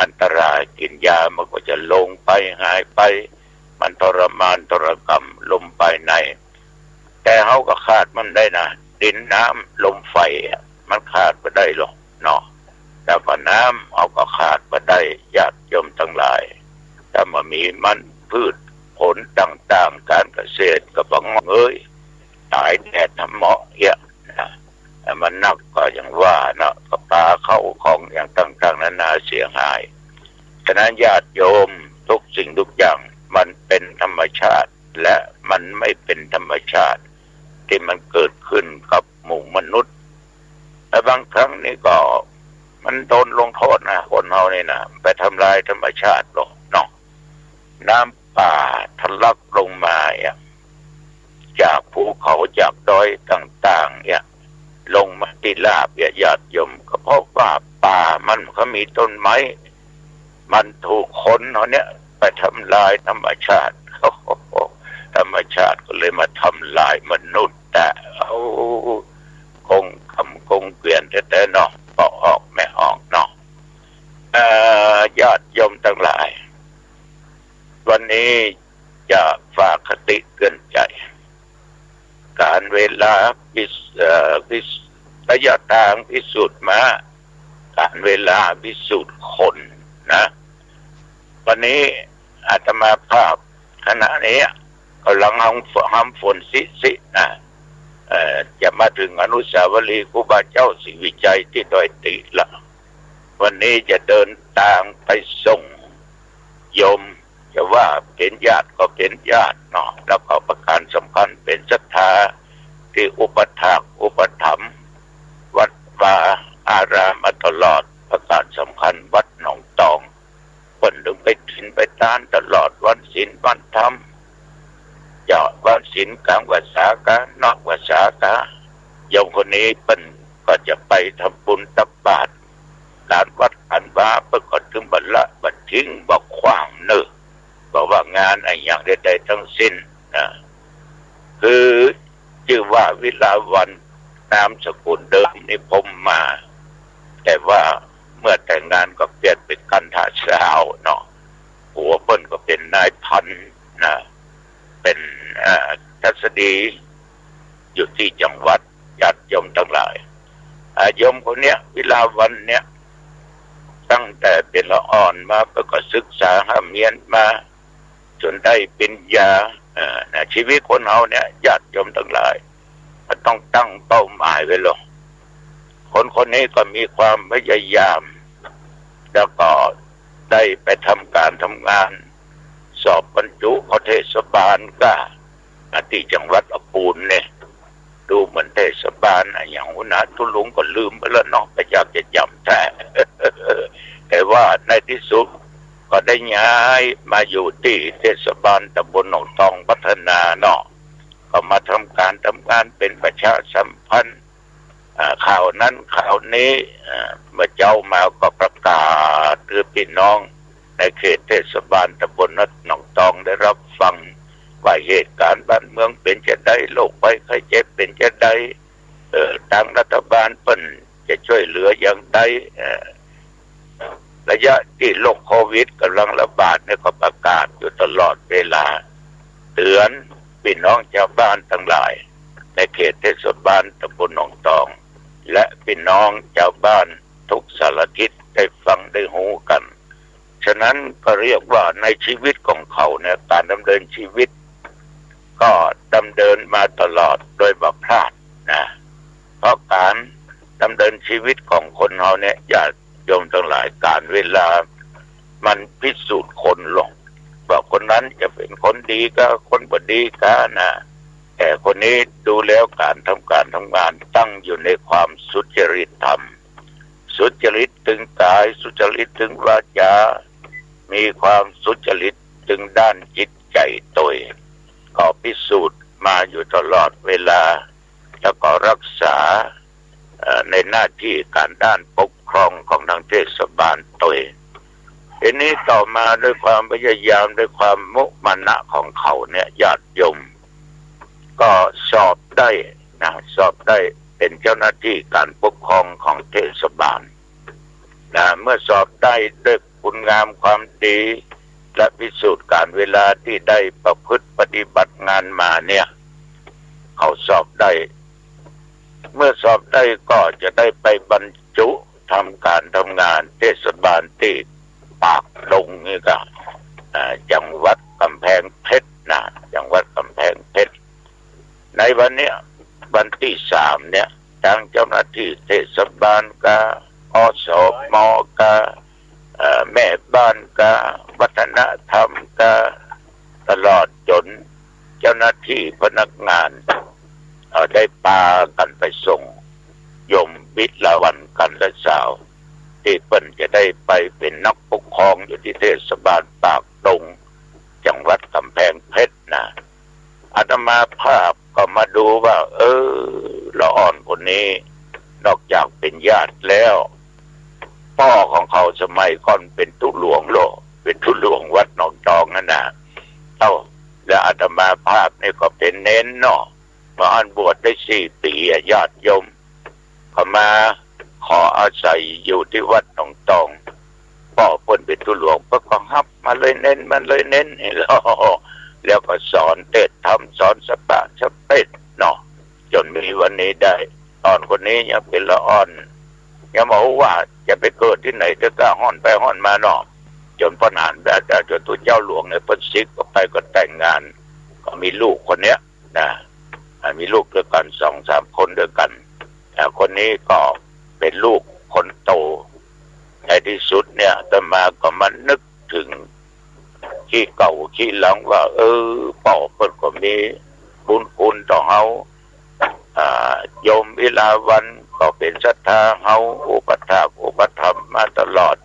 อันตราย กิ๋นยามันก็จะลงไป หายไป มันทรมานทรกรรม ลมภายใน แต่เฮาก็ขาดมันบ่ได้นะ ดินน้ำลมไฟอะ มันขาดบ่ได้หรอกเนาะ แล้วก็น้ำเฮาก็ขาดบ่ได้ ญาติโยมตังหลาย ถ้าบ่มีมันพืชผลต่างๆ ก๋านเกษตรก็บ่งอกเงย ต๋ายแดดหำเหมาะเอี้ยนะ แต่มันหนักก็อย่างว่าเนาะ ก็ปลาเข้าของอย่างต่างๆ นานาเสียหาย ฉะนั้นญาติโยม ทุกสิ่งทุกอย่างมันเป๋นธรรมชาติ และมันไม่เป๋นธรรมชาติตี้มันเกิดขึ้นกับหมู่มนุษย์ และบางครั้งนี่ก็มันโดนลงโทษนะ คนเฮานี่นะ ไปทำลายธรรมชาติลงเนาะ น้ำป่าทะลักลงมาเนี่ย จากภูเขาจากดอยต่างๆ เนี่ย ลงมาตี้ราบเนี่ย ญาติโยม ก็เพราะว่าป่ามันก็มีต้นไม้ มันถูกคนเฮาเนี่ยไปทำลายธรรมชาติ ธรรมชาติก็เลยมาทำลายมนุษย์ แต่เอากงกรรมกงเกวียนแต๊ๆ เนาะ ปอออกแม่ออกเนาะ เอ่อ ญาติโยมตังหลาย วันนี้จะฝากคติเตือนใจ๋ ก๋านเวลาพิส- เอ่อ พิส- ระยะตางพิสูจน์ม้า ก๋านเวลาพิสูจน์คนนะ วันนี้อาตมาภาพขณะนี้ก่ำลังหำฝน หำฝนซิๆ นะ เอ่อ จะมาเถิงอนุสาวรีย์ครูบาเจ้าศรีวิชัยตี้ดอยติละ วันนี้จะเดินตางไปส่งโยม จะว่าเป๋นญาติก็เป๋นญาติเนาะ แล้วก็ประก๋านสำคัญเป๋นศรัทธาตี้อุปัฏฐากอุปถัมภ์วัดวาอารามมาตลอด ประก๋านสำคัญวัดหนองตอง เปิ้นเถิงไปถินไปตานตลอดวันศีลวันธรรม จะวันศีลก๋างพรรษากา นอกพรรษากา โยมคนนี้เปิ้นก็จะไปทำบุญตักบาตร ก๋านวัดก๋านวาเปิ้นก็เถิงบ่ละบ่ทิ้งบ่ขว้างเน่อ บ่ว่างานอะหยังใดๆ ตึงสิ้นนะ คือจื้อว่าวิลาวัลย์ นามสกุลเดิมนี่พรหมมา แต่ว่าเมื่อแต่งงานก็เปลี่ยนเป๋นกันทสาวเนาะ ผัวเปิ้นก็เป๋นนายพันนะ เป๋น เอ่อ ทัศดี อยู่ตี้จังหวัด ญาติโยมตังหลาย อ่า โยมคนเนี้ย วิลาวัลย์เนี้ย ตั้งแต่เป๋นละอ่อนมา เปิ้นก็ศึกษาฮ่ำเฮียนมา จ๋นได้ปริญญา เอ่อ นะ ชีวิตคนเฮาเนี่ย ญาติโยมตังหลาย มันต้องตั้งเป้าหมายไว้ลง คนคนนี้ก็มีความพยายาม แล้วก็ได้ไปทำก๋านทำงาน สอบบรรจุเข้าเทศบาลก็ อ่า ตี้จังหวัดอะปูนเนี่ย ดูเหมือนเทศบาลอะหยังหัวหน้าตุ๊ลุงก็ลืมไปแล้วเนาะ บ่อยากจะจ๋ำแต๊ แต่ว่าในตี้สุดก็ได้ย้ายมาอยู่ตี้เทศบาลตำบลหนองตองพัฒนาเนาะ ก็มาทำก๋านทำงานเป๋นประชาสัมพันธ์ อ่า ข่าวนั้นข่าวนี้ อ่า เมื่อเจ๊ามาก็ประกาศหื้อปี้น้องในเขตเทศบาลตำบลหนองตองได้รับฟัง ว่าเหตุก๋ารณ์บ้านเมืองเป๋นจะใด โรคภัยไข้เจ็บเป๋นจะใด เอ่อ ตางรัฐบาลเปิ้นจะจ้วยเหลืออย่างใด เอ่อ ระยะตี้โรคโควิดก๋ำลังระบาดเนี่ยก็ประกาศอยู่ตลอดเวลา เตื๋อนปี้น้องจาวบ้านตังหลาย ในเขตเทศบาลตำบลหนองตอง และปี้น้องจาวบ้านทุกสารทิศได้ฟังได้ฮู้กั๋น ฉะนั้นก็เรียกว่าในชีวิตของเขาเนี่ย ก๋านดำเนินชีวิต ก็ดำเนินมาตลอดโดยบ่พลาดนะ เพราะก๋านดำเนินชีวิตของคนเฮาเนี่ย ญาติโยมตังหลาย ก๋านเวลามันพิสูจน์คนลง ว่าคนนั้นจะเป๋นคนดีกา คนบ่ดีกานะ แต่คนนี้ดูแล้วก๋านทำก๋านทำงานตั้งอยู่ในความสุจริตธรรม สุจริตตึงก๋าย สุจริตตึงวาจ๋า มีความสุจริตตึงด้านจิตใจ๋ตวย ก็พิสูจน์มาอยู่ตลอดเวลา แล้วก็ฮักษา เอ่อ ในหน้าตี้ก๋านด้านปกครองของตางเทศบาลตวย ทีนี้ต่อมาด้วยความพยายาม ด้วยความมุมานะของเขาเนี่ย ญาติโยมก็สอบได้นะ สอบได้เป๋นเจ้าหน้าตี้ก๋านปกครองของเทศบาลนะ เมื่อสอบได้ด้วยคุณงามความดี และพิสูจน์ก๋านเวลาตี้ได้ประพฤติปฏิบัติงานมาเนี่ย เขาสอบได้ เมื่อสอบได้ก็จะได้ไปบรรจุทำก๋านทำงานเทศบาลตี้ปากดงนี่กะ อ่า จังหวัดก๋ำแพงเพชรนะ จังหวัดก๋ำแพงเพชร ในวันเนี้ย วันตี้สามเนี่ย ตางเจ้าหน้าตี้เทศบาลกา อสม กา เอ่อ แม่บ้านกา วัฒนธรรมกา ตลอดจ๋นเจ้าหน้าตี้พนักงาน เอ่อ ได้ปากั๋นไปส่งโยมวิลาวัลย์ กัลสาว ตี้เปิ้นจะได้ไปเป๋นนักปกครองอยู่ตี้เทศบาลปากดง จังหวัดก๋ำแพงเพชรนะ อาตมาภาพก็มาดูว่า เออ ละอ่อนคนนี้ นอกจากเป๋นญาติแล้ว ป้อของเขาสมัยก่อนเป๋นตุ๊หลวงโล เป๋นตุ๊หลวงวัดหนองจองนั่นนะ เอ้า แล้วอาตมาภาพนี่ก็เป๋นเณรเนาะ มาอั้นบวชได้สี่ปี๋อะ ญาติโยม เขามาขออาศัยอยู่ตี้วัดหนองจอง ป้อเปิ้นเป๋นตุ๊หลวง เปิ้นก็ฮับมาเลย เณรมาเลย เณรนี่ แล้วก็สอนเตสน์ธรรม สอนสปะสะเปดเนาะ จ๋นมีวันนี้ได้ อ่อนคนนี้ยังเป๋นละอ่อน ยังบ่ฮู้ว่าจะไปเกิดตี้ไหน เตื้อก้าฮ่อนไปฮ่อนมาเนาะ จ๋นป้อหนาน จ๋นตุ๊เจ้าหลวงเนี่ย เปิ้นสึกออกไปก็แต่งงาน ก็มีลูกคนเนี้ย นะ อ่า มีลูกตวยกั๋นสองสามคนตวยกั๋น อ่า คนนี้ก็เป๋นลูกคนโต ในตี้สุดเนี่ย อาตมาก็มานึกเถิงขี้เก่าขี้หลังว่า เออ ป้อเปิ้นก็มีบุญคุณต่อเฮา อ่า โยมวิลาวัลย์ก็เป๋นศรัทธาเฮา อุปถากอุปถัมภ์มาตลอด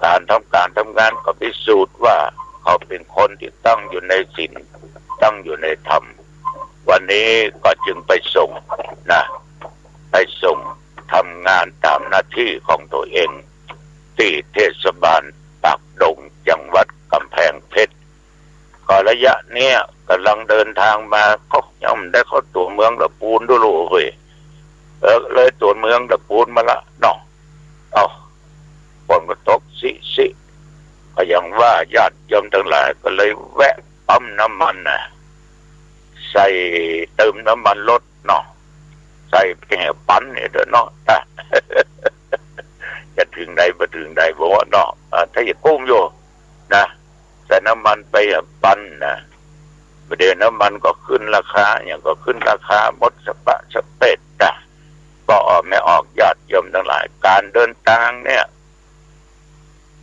ก๋านทำก๋านทำงานก็พิสูจน์ว่าเขาเป๋นคนตี้ตั้งอยู่ในศีล ตั้งอยู่ในธรรม วันนี้ก็จึงไปส่งนะ ไปส่งทำงานต๋ามหน้าตี้ของตั๋วเอง ตี้เทศบาลปากดง จังหวัดก๋ำแพงเพชร ก็ระยะเนี้ยก่ำลังเดินตางมา ก็ยังบ่ได้เข้าตั๋วเมืองตะปูนดูโลเว้ย เออ เลยตั๋วเมืองตะปูนมาละเนาะ เอ้า ฝนก็ตกซิซิ ก็อย่างว่าญาติโยมตังหลายก็เลยแวะปั๊มน้ำมันนะ ใส่ เติมน้ำมันรถเนาะ ใส่ไปแห่ปั๋นเนี่ยเต๊อะเนาะ จะเถิงใดบ่เถิงใดบ่เนาะ อ่า ถ้าอยากกุ้มอยู่นะ ใส่น้ำมันไปแห่ปั๋นนะ บ่าเดี่ยวน้ำมันก็ขึ้นราคา หยังก็ขึ้นราคาหมดสะปะสะเปดจ้ะ ป้อออกแม่ออกญาติโยมตังหลาย ก๋านเดินตางเนี่ย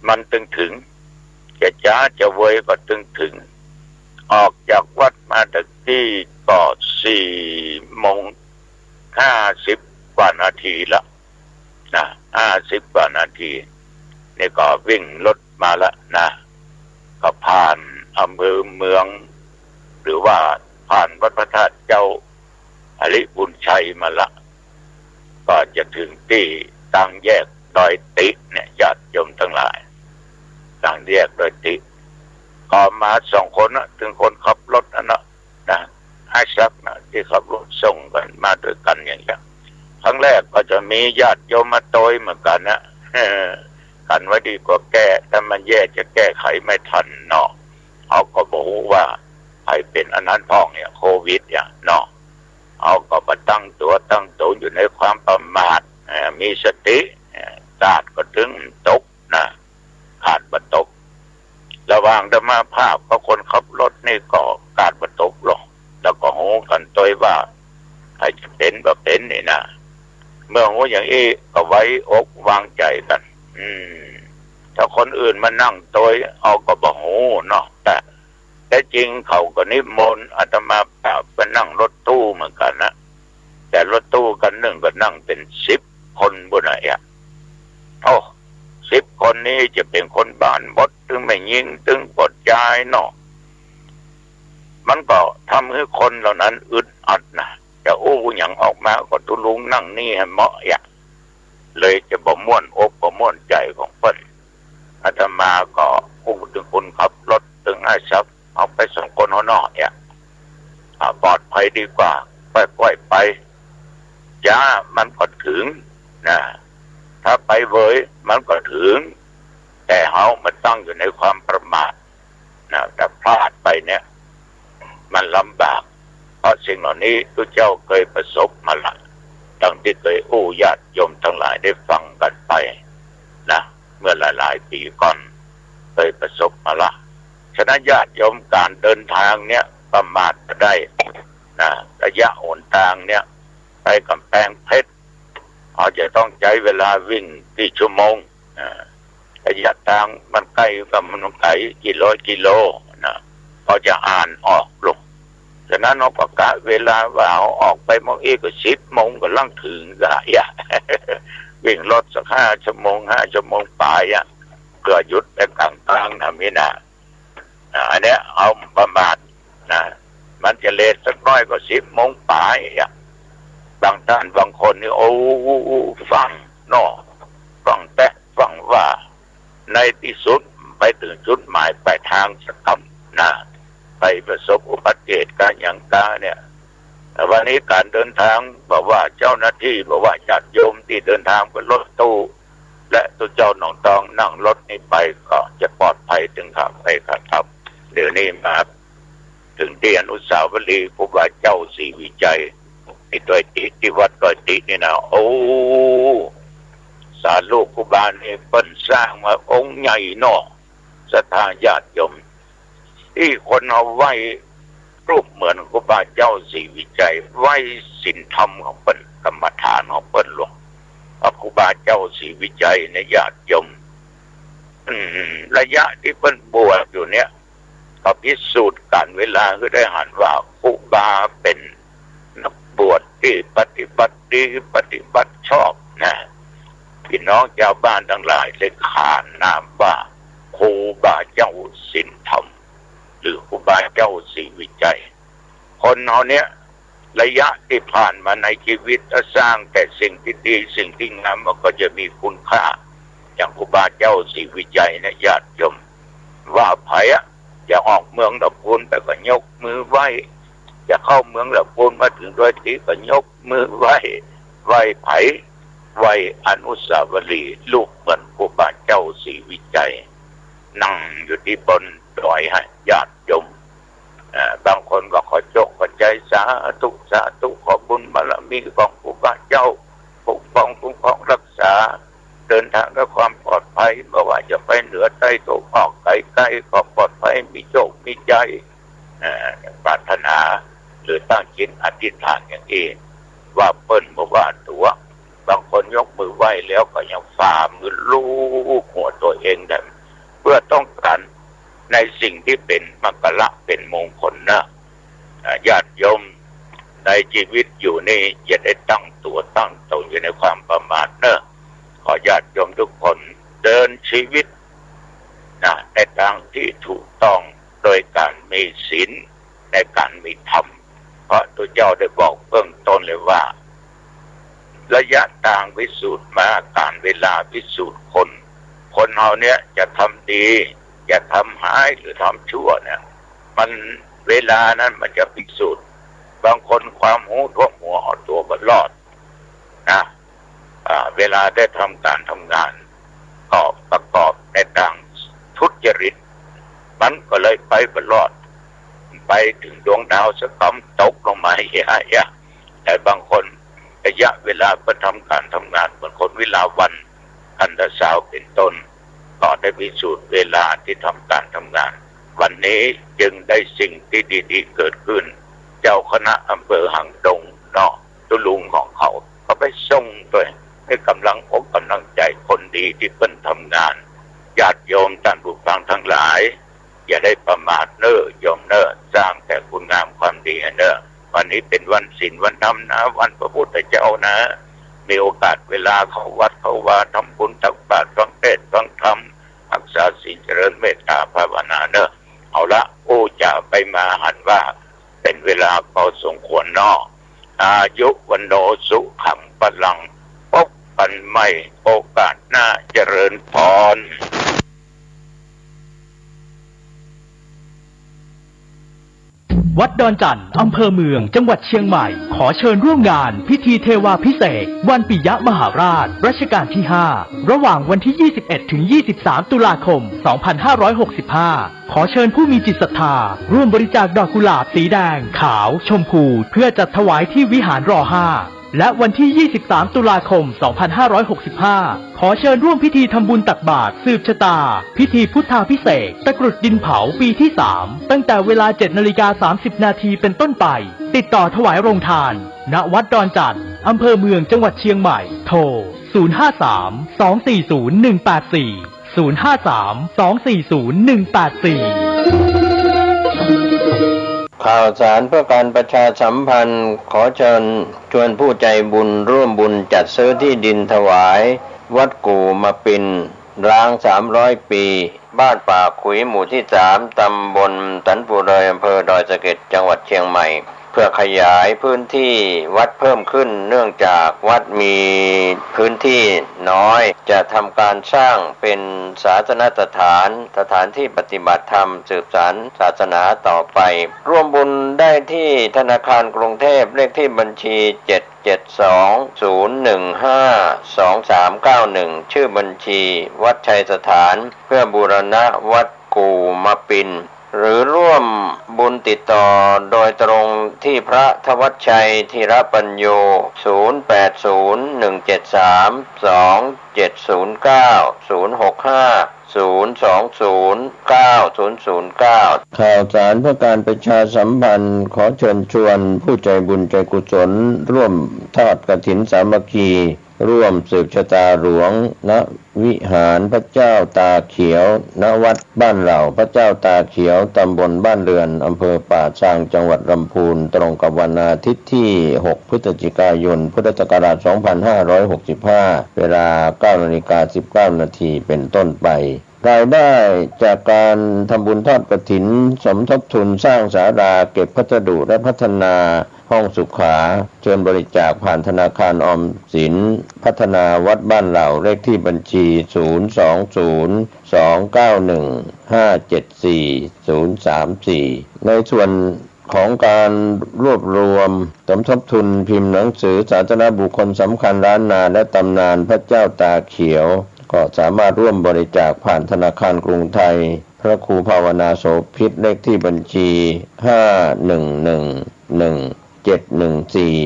มันตึงเถิง จะจ๊าจะเวยก็ตึงเถิง ออกจากวัดมาตะกี้ก็สี่โมงห้าสิบกว่านาทีละนะ ห้าสิบกว่านาที นี่ก็วิ่งรถมาละนะ ก็ผ่านอำเภอเมือง หรือว่าผ่านวัดพระธาตุเจ้าอริบุญชัยมาละ ก็จะเถิงตี้ตางแยกดอยติเนี่ย ญาติโยมตังหลาย ตางแยกดอยติ ก็มาสองคนนะ เถิงคนขับรถนั่นนะ นะ ไอ้ศักดิ์นะ ตี้ขับรถส่งกั๋นมาตวยกั๋นอย่างเนี้ย ครั้งแรกก็จะมีญาติโยมมาตวยเหมือนกั๋นนะ กั๋นไว้ดีกว่าแก้ ถ้ามันแย่จะแก้ไขไม่ทันเนาะ เฮาก็บ่ฮู้ว่าใผเป๋นอันนั้นพ่องเนี่ย โควิดเนี่ยเนาะ เฮาก็บ่ตั้งตั๋วตั้งต๋นอยู่ในความประมาท เอ่อ มีสติ เอ่อ กาดก็เถิงตกนะ กาดบ่ตก ระหว่างอาตมาภาพกับคนขับรถนี่ก็กาดบ่ตกลง แล้วก็ฮู้กั๋นตวยว่า ใผจะเป๋นบ่เป๋นนี่นะ เมื่อฮู้อย่างอี้ก็ไว้อกวางใจ๋กั๋น อืม ถ้าคนอื่นมานั่งตวย เฮาก็บ่ฮู้เนาะ แต่ แต่จริงเขาก็นิมนต์อาตมาภาพไปนั่งรถตู้เหมือนกั๋นนะ แต่รถตู้คันนึ่งก็นั่งเป๋นสิบคนปู้นน่ะ เอ๊ะ โอ้ สิบคนนี้จะเป๋นคนบ้านหมด ตึงแม่ญิง ตึงป้อจายเนาะ มันก็ทำหื้อคนเหล่านั้นอึดอัดนะ จะอู้หยังออกมาก็ตุ๊ลุงนั่งนี่หื้อเหมาะอะ เลยจะบ่ม่วนอกบ่ม่วนใจ๋ของเปิ้น อาตมาก็อู้ตึงคนขับรถ ตึงอ้ายศักดิ์ เอาไปสองคนเฮาเนาะเนี่ย อ่า ปลอดภัยดีกว่า ก้อยๆ ไป จ๊า มันก็เถิงนะ ถ้าไปเหวยมันก็เถิง แต่เฮามาตั้งอยู่ในความประมาทนะ ถ้าพลาดไปเนี่ย มันลำบาก เพราะสิ่งเหล่านี้ตุ๊เจ้าเกยประสบมาละ ดังตี้เกยอู้ญาติโยมตังหลายได้ฟังกั๋นไปนะ เมื่อหลายๆ ปี๋ก่อน เกยประสบมาละ ฉะนั้นญาติโยมก๋านเดินตางเนี่ยประมาทบ่ได้นะ ระยะหนตางเนี่ย ไปก๋ำแปงเพชร เฮาจะต้องใจ๊เวลาวิ่งกี่ชั่วโมงนะ ระยะตางมันใก้กับมันไก๋กี่ร้อยกิโลนะ พอจะอ่านออกลูก ฉะนั้นเฮาก็กะเวลาว่าเฮาออกไปเมื่ออี้ก็สิบโมงก่ำลังเถิงกะ อย่า วิ่งรถสักห้าชั่วโมง ห้าชั่วโมงป๋ายอะ เปื้อหยุดไปก๋างตางนะ มีนะ อ่า อันเนี้ยเฮาประมาทนะ มันจะเลทสักน้อยก็สิบโมงป๋ายอะ บางต้านบางคนนี่ โอ้ ฟั่งเนาะ ฟั่งแต๊ ฟั่งว่า ในตี้สุดไปเถิงจุดหมายป๋ายตางสักกำนะ ไปประสบอุบัติเหตุกาหยังกาเนี่ย วันนี้ก๋านเดินตาง บ่ว่าเจ้าหน้าตี้ บ่ว่าญาติโยมตี้เดินตางไปรถตู้ และตุ๊เจ้าหนองตองนั่งรถนี้ไปก็จะปลอดภัยตึงขาไปขากับ เดี๋ยวนี้มาเถิงตี้อนุสาวรีย์ครูบาเจ้าศรีวิชัย ตี้ดอยติ ตี้วัดดอยตินี่นะ โอ้ สาลูกครูบานี่เปิ้นสร้างมาองค์ใหญ่เนาะ ศรัทธาญาติโยม ตี้คนเฮาไหว้รูปเหมือนครูบาเจ้าศรีวิชัย ไหว้ศีลธรรมของเปิ้น กรรมฐานของเปิ้นหลวง เพราะครูบาเจ้าศรีวิชัยเนี่ยญาติโยม อืม ระยะตี้เปิ้นบวชอยู่เนี่ย ก็พิสูจน์ก๋านเวลาหื้อได้หันว่าครูบาเป๋นนักบวชตี้ปฏิบัติดี ปฏิบัติชอบนะ พี่น้องจาวบ้านตังหลายเลยขานนามว่าครูบาเจ้าศีลธรรม หรือครูบาเจ้าศรีวิชัย คนเฮาเนี่ย ระยะตี้ผ่านมาในจีวิต ถ้าสร้างแต่สิ่งตี้ดี สิ่งตี้งาม มันก็จะมีคุณค่า อย่างครูบาเจ้าศรีวิชัยนะญาติโยม ว่าใผอะ จะออกเมืองละปูนไปก็ยกมือไหว้ จะเข้าเมืองละปูนมาเถิงดอยติก็ยกมือไหว้ ไหว้ใผ ไหว้อนุสาวรีย์รูปเหมือนครูบาเจ้าศรีวิชัย นั่งอยู่ตี้บนดอยฮะญาติโยม เอ่อ บางคนก็ขอโจคขอใจ๋ สาธุ สาธุ ขอบุญบารมีของครูบาเจ้า ปกป้องคุ้มครองรักษา เดินตางด้วยความปลอดภัย บ่ว่าจะไปเหนือใต้ตะวันออกใต้ใก้ ขอปลอดภัย มีโจคมีใจ๋ เอ่อ ปรารถนา หรือตั้งจิตอธิษฐานอย่างอี้ ว่าเปิ้นบ่ว่าตั๋ว บางคนยกมือไหว้แล้วก็ยังฝ่ามือลูบหัวตั๋วเองได้ เพื่อต้องก๋านในสิ่งตี้เป๋นมังคละเป๋นมงคลนะ อ่า ญาติโยม ในจีวิตอยู่นี่อย่าได้ตั้งตั๋วตั้งต๋นอยู่ในความประมาทเน่อ ขอญาติโยมทุกคนเดินจีวิตนะ ในตางตี้ถูกต้อง โดยก๋านมีศีล ในก๋านมีธรรม เพราะตุ๊เจ้าได้บอกเบื้องต้นเลยว่า ระยะตางพิสูจน์มา ก๋านเวลาพิสูจน์คน คนเฮาเนี่ยจะทำดี จะทำฮ้ายหรือทำชั่วเนี่ย มัน เวลานั้นมันจะพิสูจน์ บางคนความฮู้ท่วมหัวเอาตั๋วบ่รอดนะ อ่า เวลาได้ทำก๋านทำงาน ก็ประกอบในตางทุจริต มันก็เลยไปบ่รอด ไปเถิงดวงดาวสักกำตกลงมา เหีย แต่บางคนระยะเวลาเปิ้นทำก๋านทำงาน เหมือนคนวิลาวัลย์ คันธสาวเป๋นต้น ก็ได้พิสูจน์เวลาตี้ทำก๋านทำงาน วันนี้จึงได้สิ่งตี้ดีๆ เกิดขึ้น เจ้าคณะอำเภอหางดงเนาะ ตุ๊ลุงของเขา ก็ไปส่งตวย หื้อก๋ำลังอกก๋ำลังใจ๋คนดีตี้เปิ้นทำงาน ญาติโยมต้านผู้ฟังตังหลาย อย่าได้ประมาทเน่อโยมเน่อ สร้างแต่คุณงามความดีเน่อ วันนี้เป๋นวันศีลวันธรรมนะ วันพระพุทธเจ้านะ มีโอกาสเวลาเข้าวัดเข้าวา ทำบุญตักบาตร ฟังเทศน์ฟังธรรม รักษาศีล เจริญเมตตาภาวนาเนอะ เอาละ อู้จ๋าไปมาหันว่าเป๋นเวลาพอสมควรเนาะ อายุ วัณโณ สุขัง พลัง พบกั๋นใหม่โอกาสหน้า เจริญพร วัดดอนจั่น อำเภอเมือง จังหวัดเชียงใหม่ ขอเชิญร่วมงานพิธีเทวาภิเษกวันปิยมหาราช รัชกาลที่ห้า ระหว่างวันที่ ยี่สิบเอ็ด ถึง ยี่สิบสาม ตุลาคม สองพันห้าร้อยหกสิบห้า ขอเชิญผู้มีจิตศรัทธาร่วมบริจาคดอกกุหลาบสีแดง ขาว ชมพู เพื่อจัดถวายที่วิหาร รอห้า และวันที่ ยี่สิบสาม ตุลาคม สองพันห้าร้อยหกสิบห้า ขอเชิญร่วมพิธีทำบุญตักบาตรสืบชะตา พิธีพุทธาภิเษกตะกรุดดินเผาปีที่สาม ตั้งแต่เวลา เจ็ดนาฬิกาสามสิบนาทีเป็นต้นไป ติดต่อถวายโรงทาน ณ วัดดอนจั่น อำเภอเมือง จังหวัดเชียงใหม่ โทร ศูนย์ห้าสาม สองสี่ศูนย์ หนึ่งแปดสี่ ศูนย์ห้าสาม สองสี่ศูนย์ หนึ่งแปดสี่ ข่าวสารเพื่อการประชาสัมพันธ์ ขอเชิญชวนผู้ใจบุญร่วมบุญจัดซื้อที่ดินถวายวัดกู่มาปิน ร้างสามร้อยปี บ้านป่าขุย หมู่ที่สาม ตำบลสันปู่เดย อำเภอดอยสะเก็ด จังหวัดเชียงใหม่ เพื่อขยายพื้นที่วัดเพิ่มขึ้น เนื่องจากวัดมีพื้นที่น้อย จะทำการสร้างเป็นศาสนสถาน สถานที่ปฏิบัติธรรม สืบสานศาสนาต่อไป ร่วมบุญได้ที่ธนาคารกรุงเทพฯ เลขที่บัญชี เจ็ดเจ็ดสอง ศูนย์หนึ่งห้า สองสามเก้าหนึ่ง ชื่อบัญชีวัดชัยสถาน เพื่อบูรณะวัดกู่มาปิน หรือร่วมบุญติดต่อโดยตรงที่พระธวัชชัย ธีรปัญโญ ศูนย์แปดศูนย์ หนึ่งเจ็ดสาม สองเจ็ดศูนย์เก้า ศูนย์หกห้า ศูนย์สองศูนย์ เก้าศูนย์ศูนย์เก้า ข่าวสารเพื่อการประชาสัมพันธ์ ขอเชิญชวนผู้ใจบุญใจกุศลร่วมทอดกฐินสามัคคี ร่วมสืบชะตาหลวง ณ วิหารพระเจ้าตาเขียว ณ วัดบ้านเหล่าพระเจ้าตาเขียว ตำบลบ้านเรือน อำเภอป่าซาง จังหวัดลำพูน ตรงกับวันอาทิตย์ที่ หก พฤศจิกายน พุทธศักราช สองพันห้าร้อยหกสิบห้า เวลา เก้านาฬิกาสิบเก้านาที เป็นต้นไป รายได้จากการทำบุญทอดกฐิน สมทบทุนสร้างศาลาเก็บพัสดุและพัฒนาห้องสุขา เชิญบริจาคผ่านธนาคารออมสินพัฒนาวัดบ้านเหล่า เลขที่บัญชี ศูนย์สองศูนย์ สองเก้าหนึ่ง ห้าเจ็ดสี่ ศูนย์สามสี่ ในส่วน ของการรวบรวมสมทบทุนพิมพ์หนังสือสาธารณบุคคลสำคัญล้านนา และตำนานพระเจ้าตาเขียว ก็สามารถร่วมบริจาคผ่านธนาคารกรุงไทย พระครูภาวนาโสภิต เลขที่บัญชี ห้าหนึ่งหนึ่ง หนึ่งเจ็ดหนึ่งสี่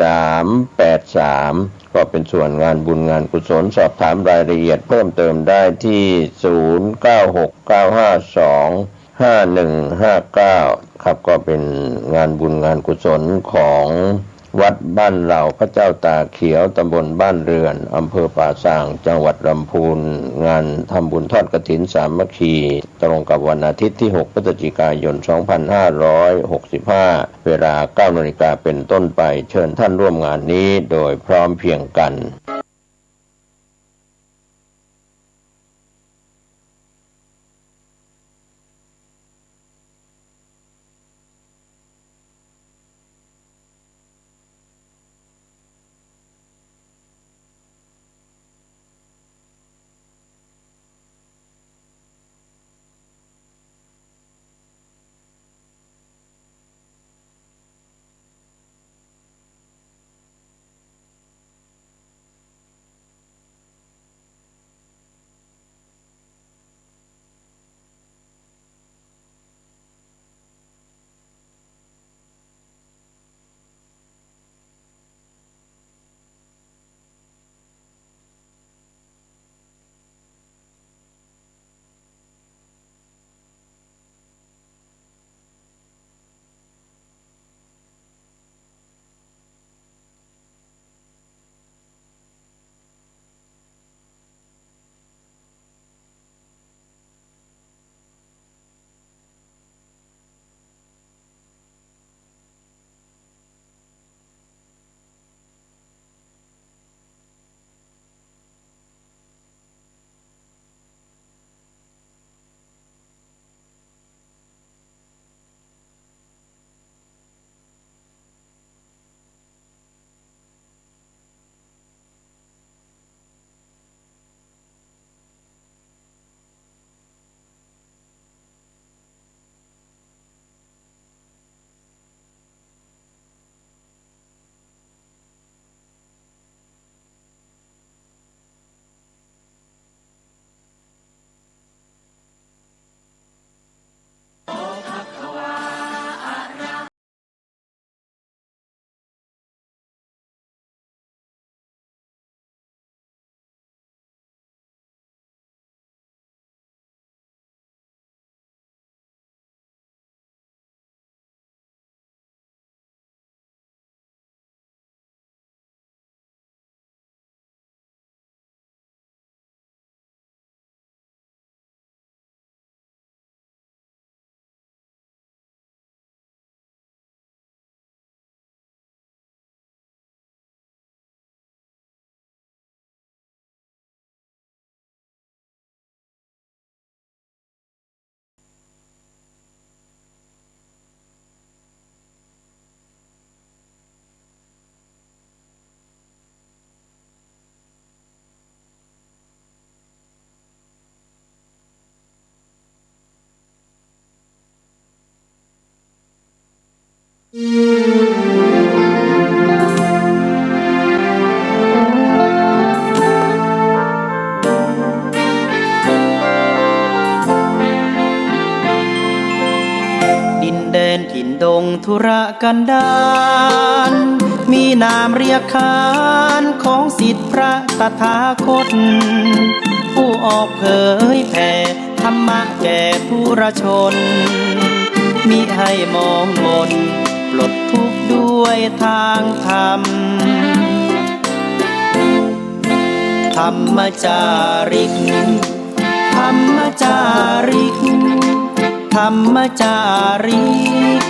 สามแปดสาม ก็เป็นส่วนงานบุญงานกุศล สอบถามรายละเอียดเพิ่มเติมได้ที่ ศูนย์เก้าหกเก้าห้าสอง ห้าหนึ่งห้าเก้า ครับ ก็เป็นงานบุญงานกุศลของวัดบ้านเหล่าพระเจ้าตาเขียว ตำบลบ้านเรือน อำเภอป่าซาง จังหวัดลำพูน งานทำบุญทอดกฐินสามัคคี ตรงกับวันอาทิตย์ที่ หก พฤศจิกายน สองพันห้าร้อยหกสิบห้า เวลา เก้านาฬิกาเป็นต้นไป เชิญท่านร่วมงานนี้โดยพร้อมเพรียงกัน ธุรกันดาร มีนามเรียกขานของศิษย์พระตถาคต ผู้ออกเผยแผ่ธรรมะแก่ปุถุชน มิให้หมองหม่น ปลดทุกข์ด้วยทางธรรม ธรรมจาริก ธรรมจาริก ธรรมจาริก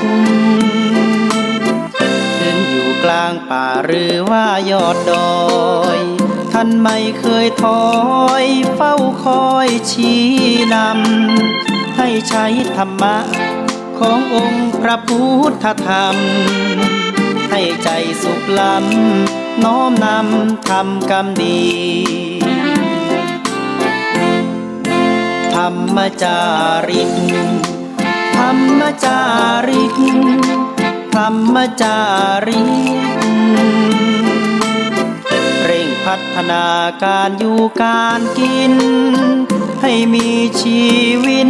ขึ้นอยู่กลางป่าหรือว่ายอดดอย ท่านไม่เคยถอย เฝ้าคอยชี้นำ ให้ใช้ธรรมะ ขององค์พระพุทธธรรม ให้ใจสุขล้ำ น้อมนำทำกรรมดี ธรรมจาริก ธรรมจาริก ธรรมจาริก เร่งพัฒนาการอยู่การกิ๋น ให้มีชีวิน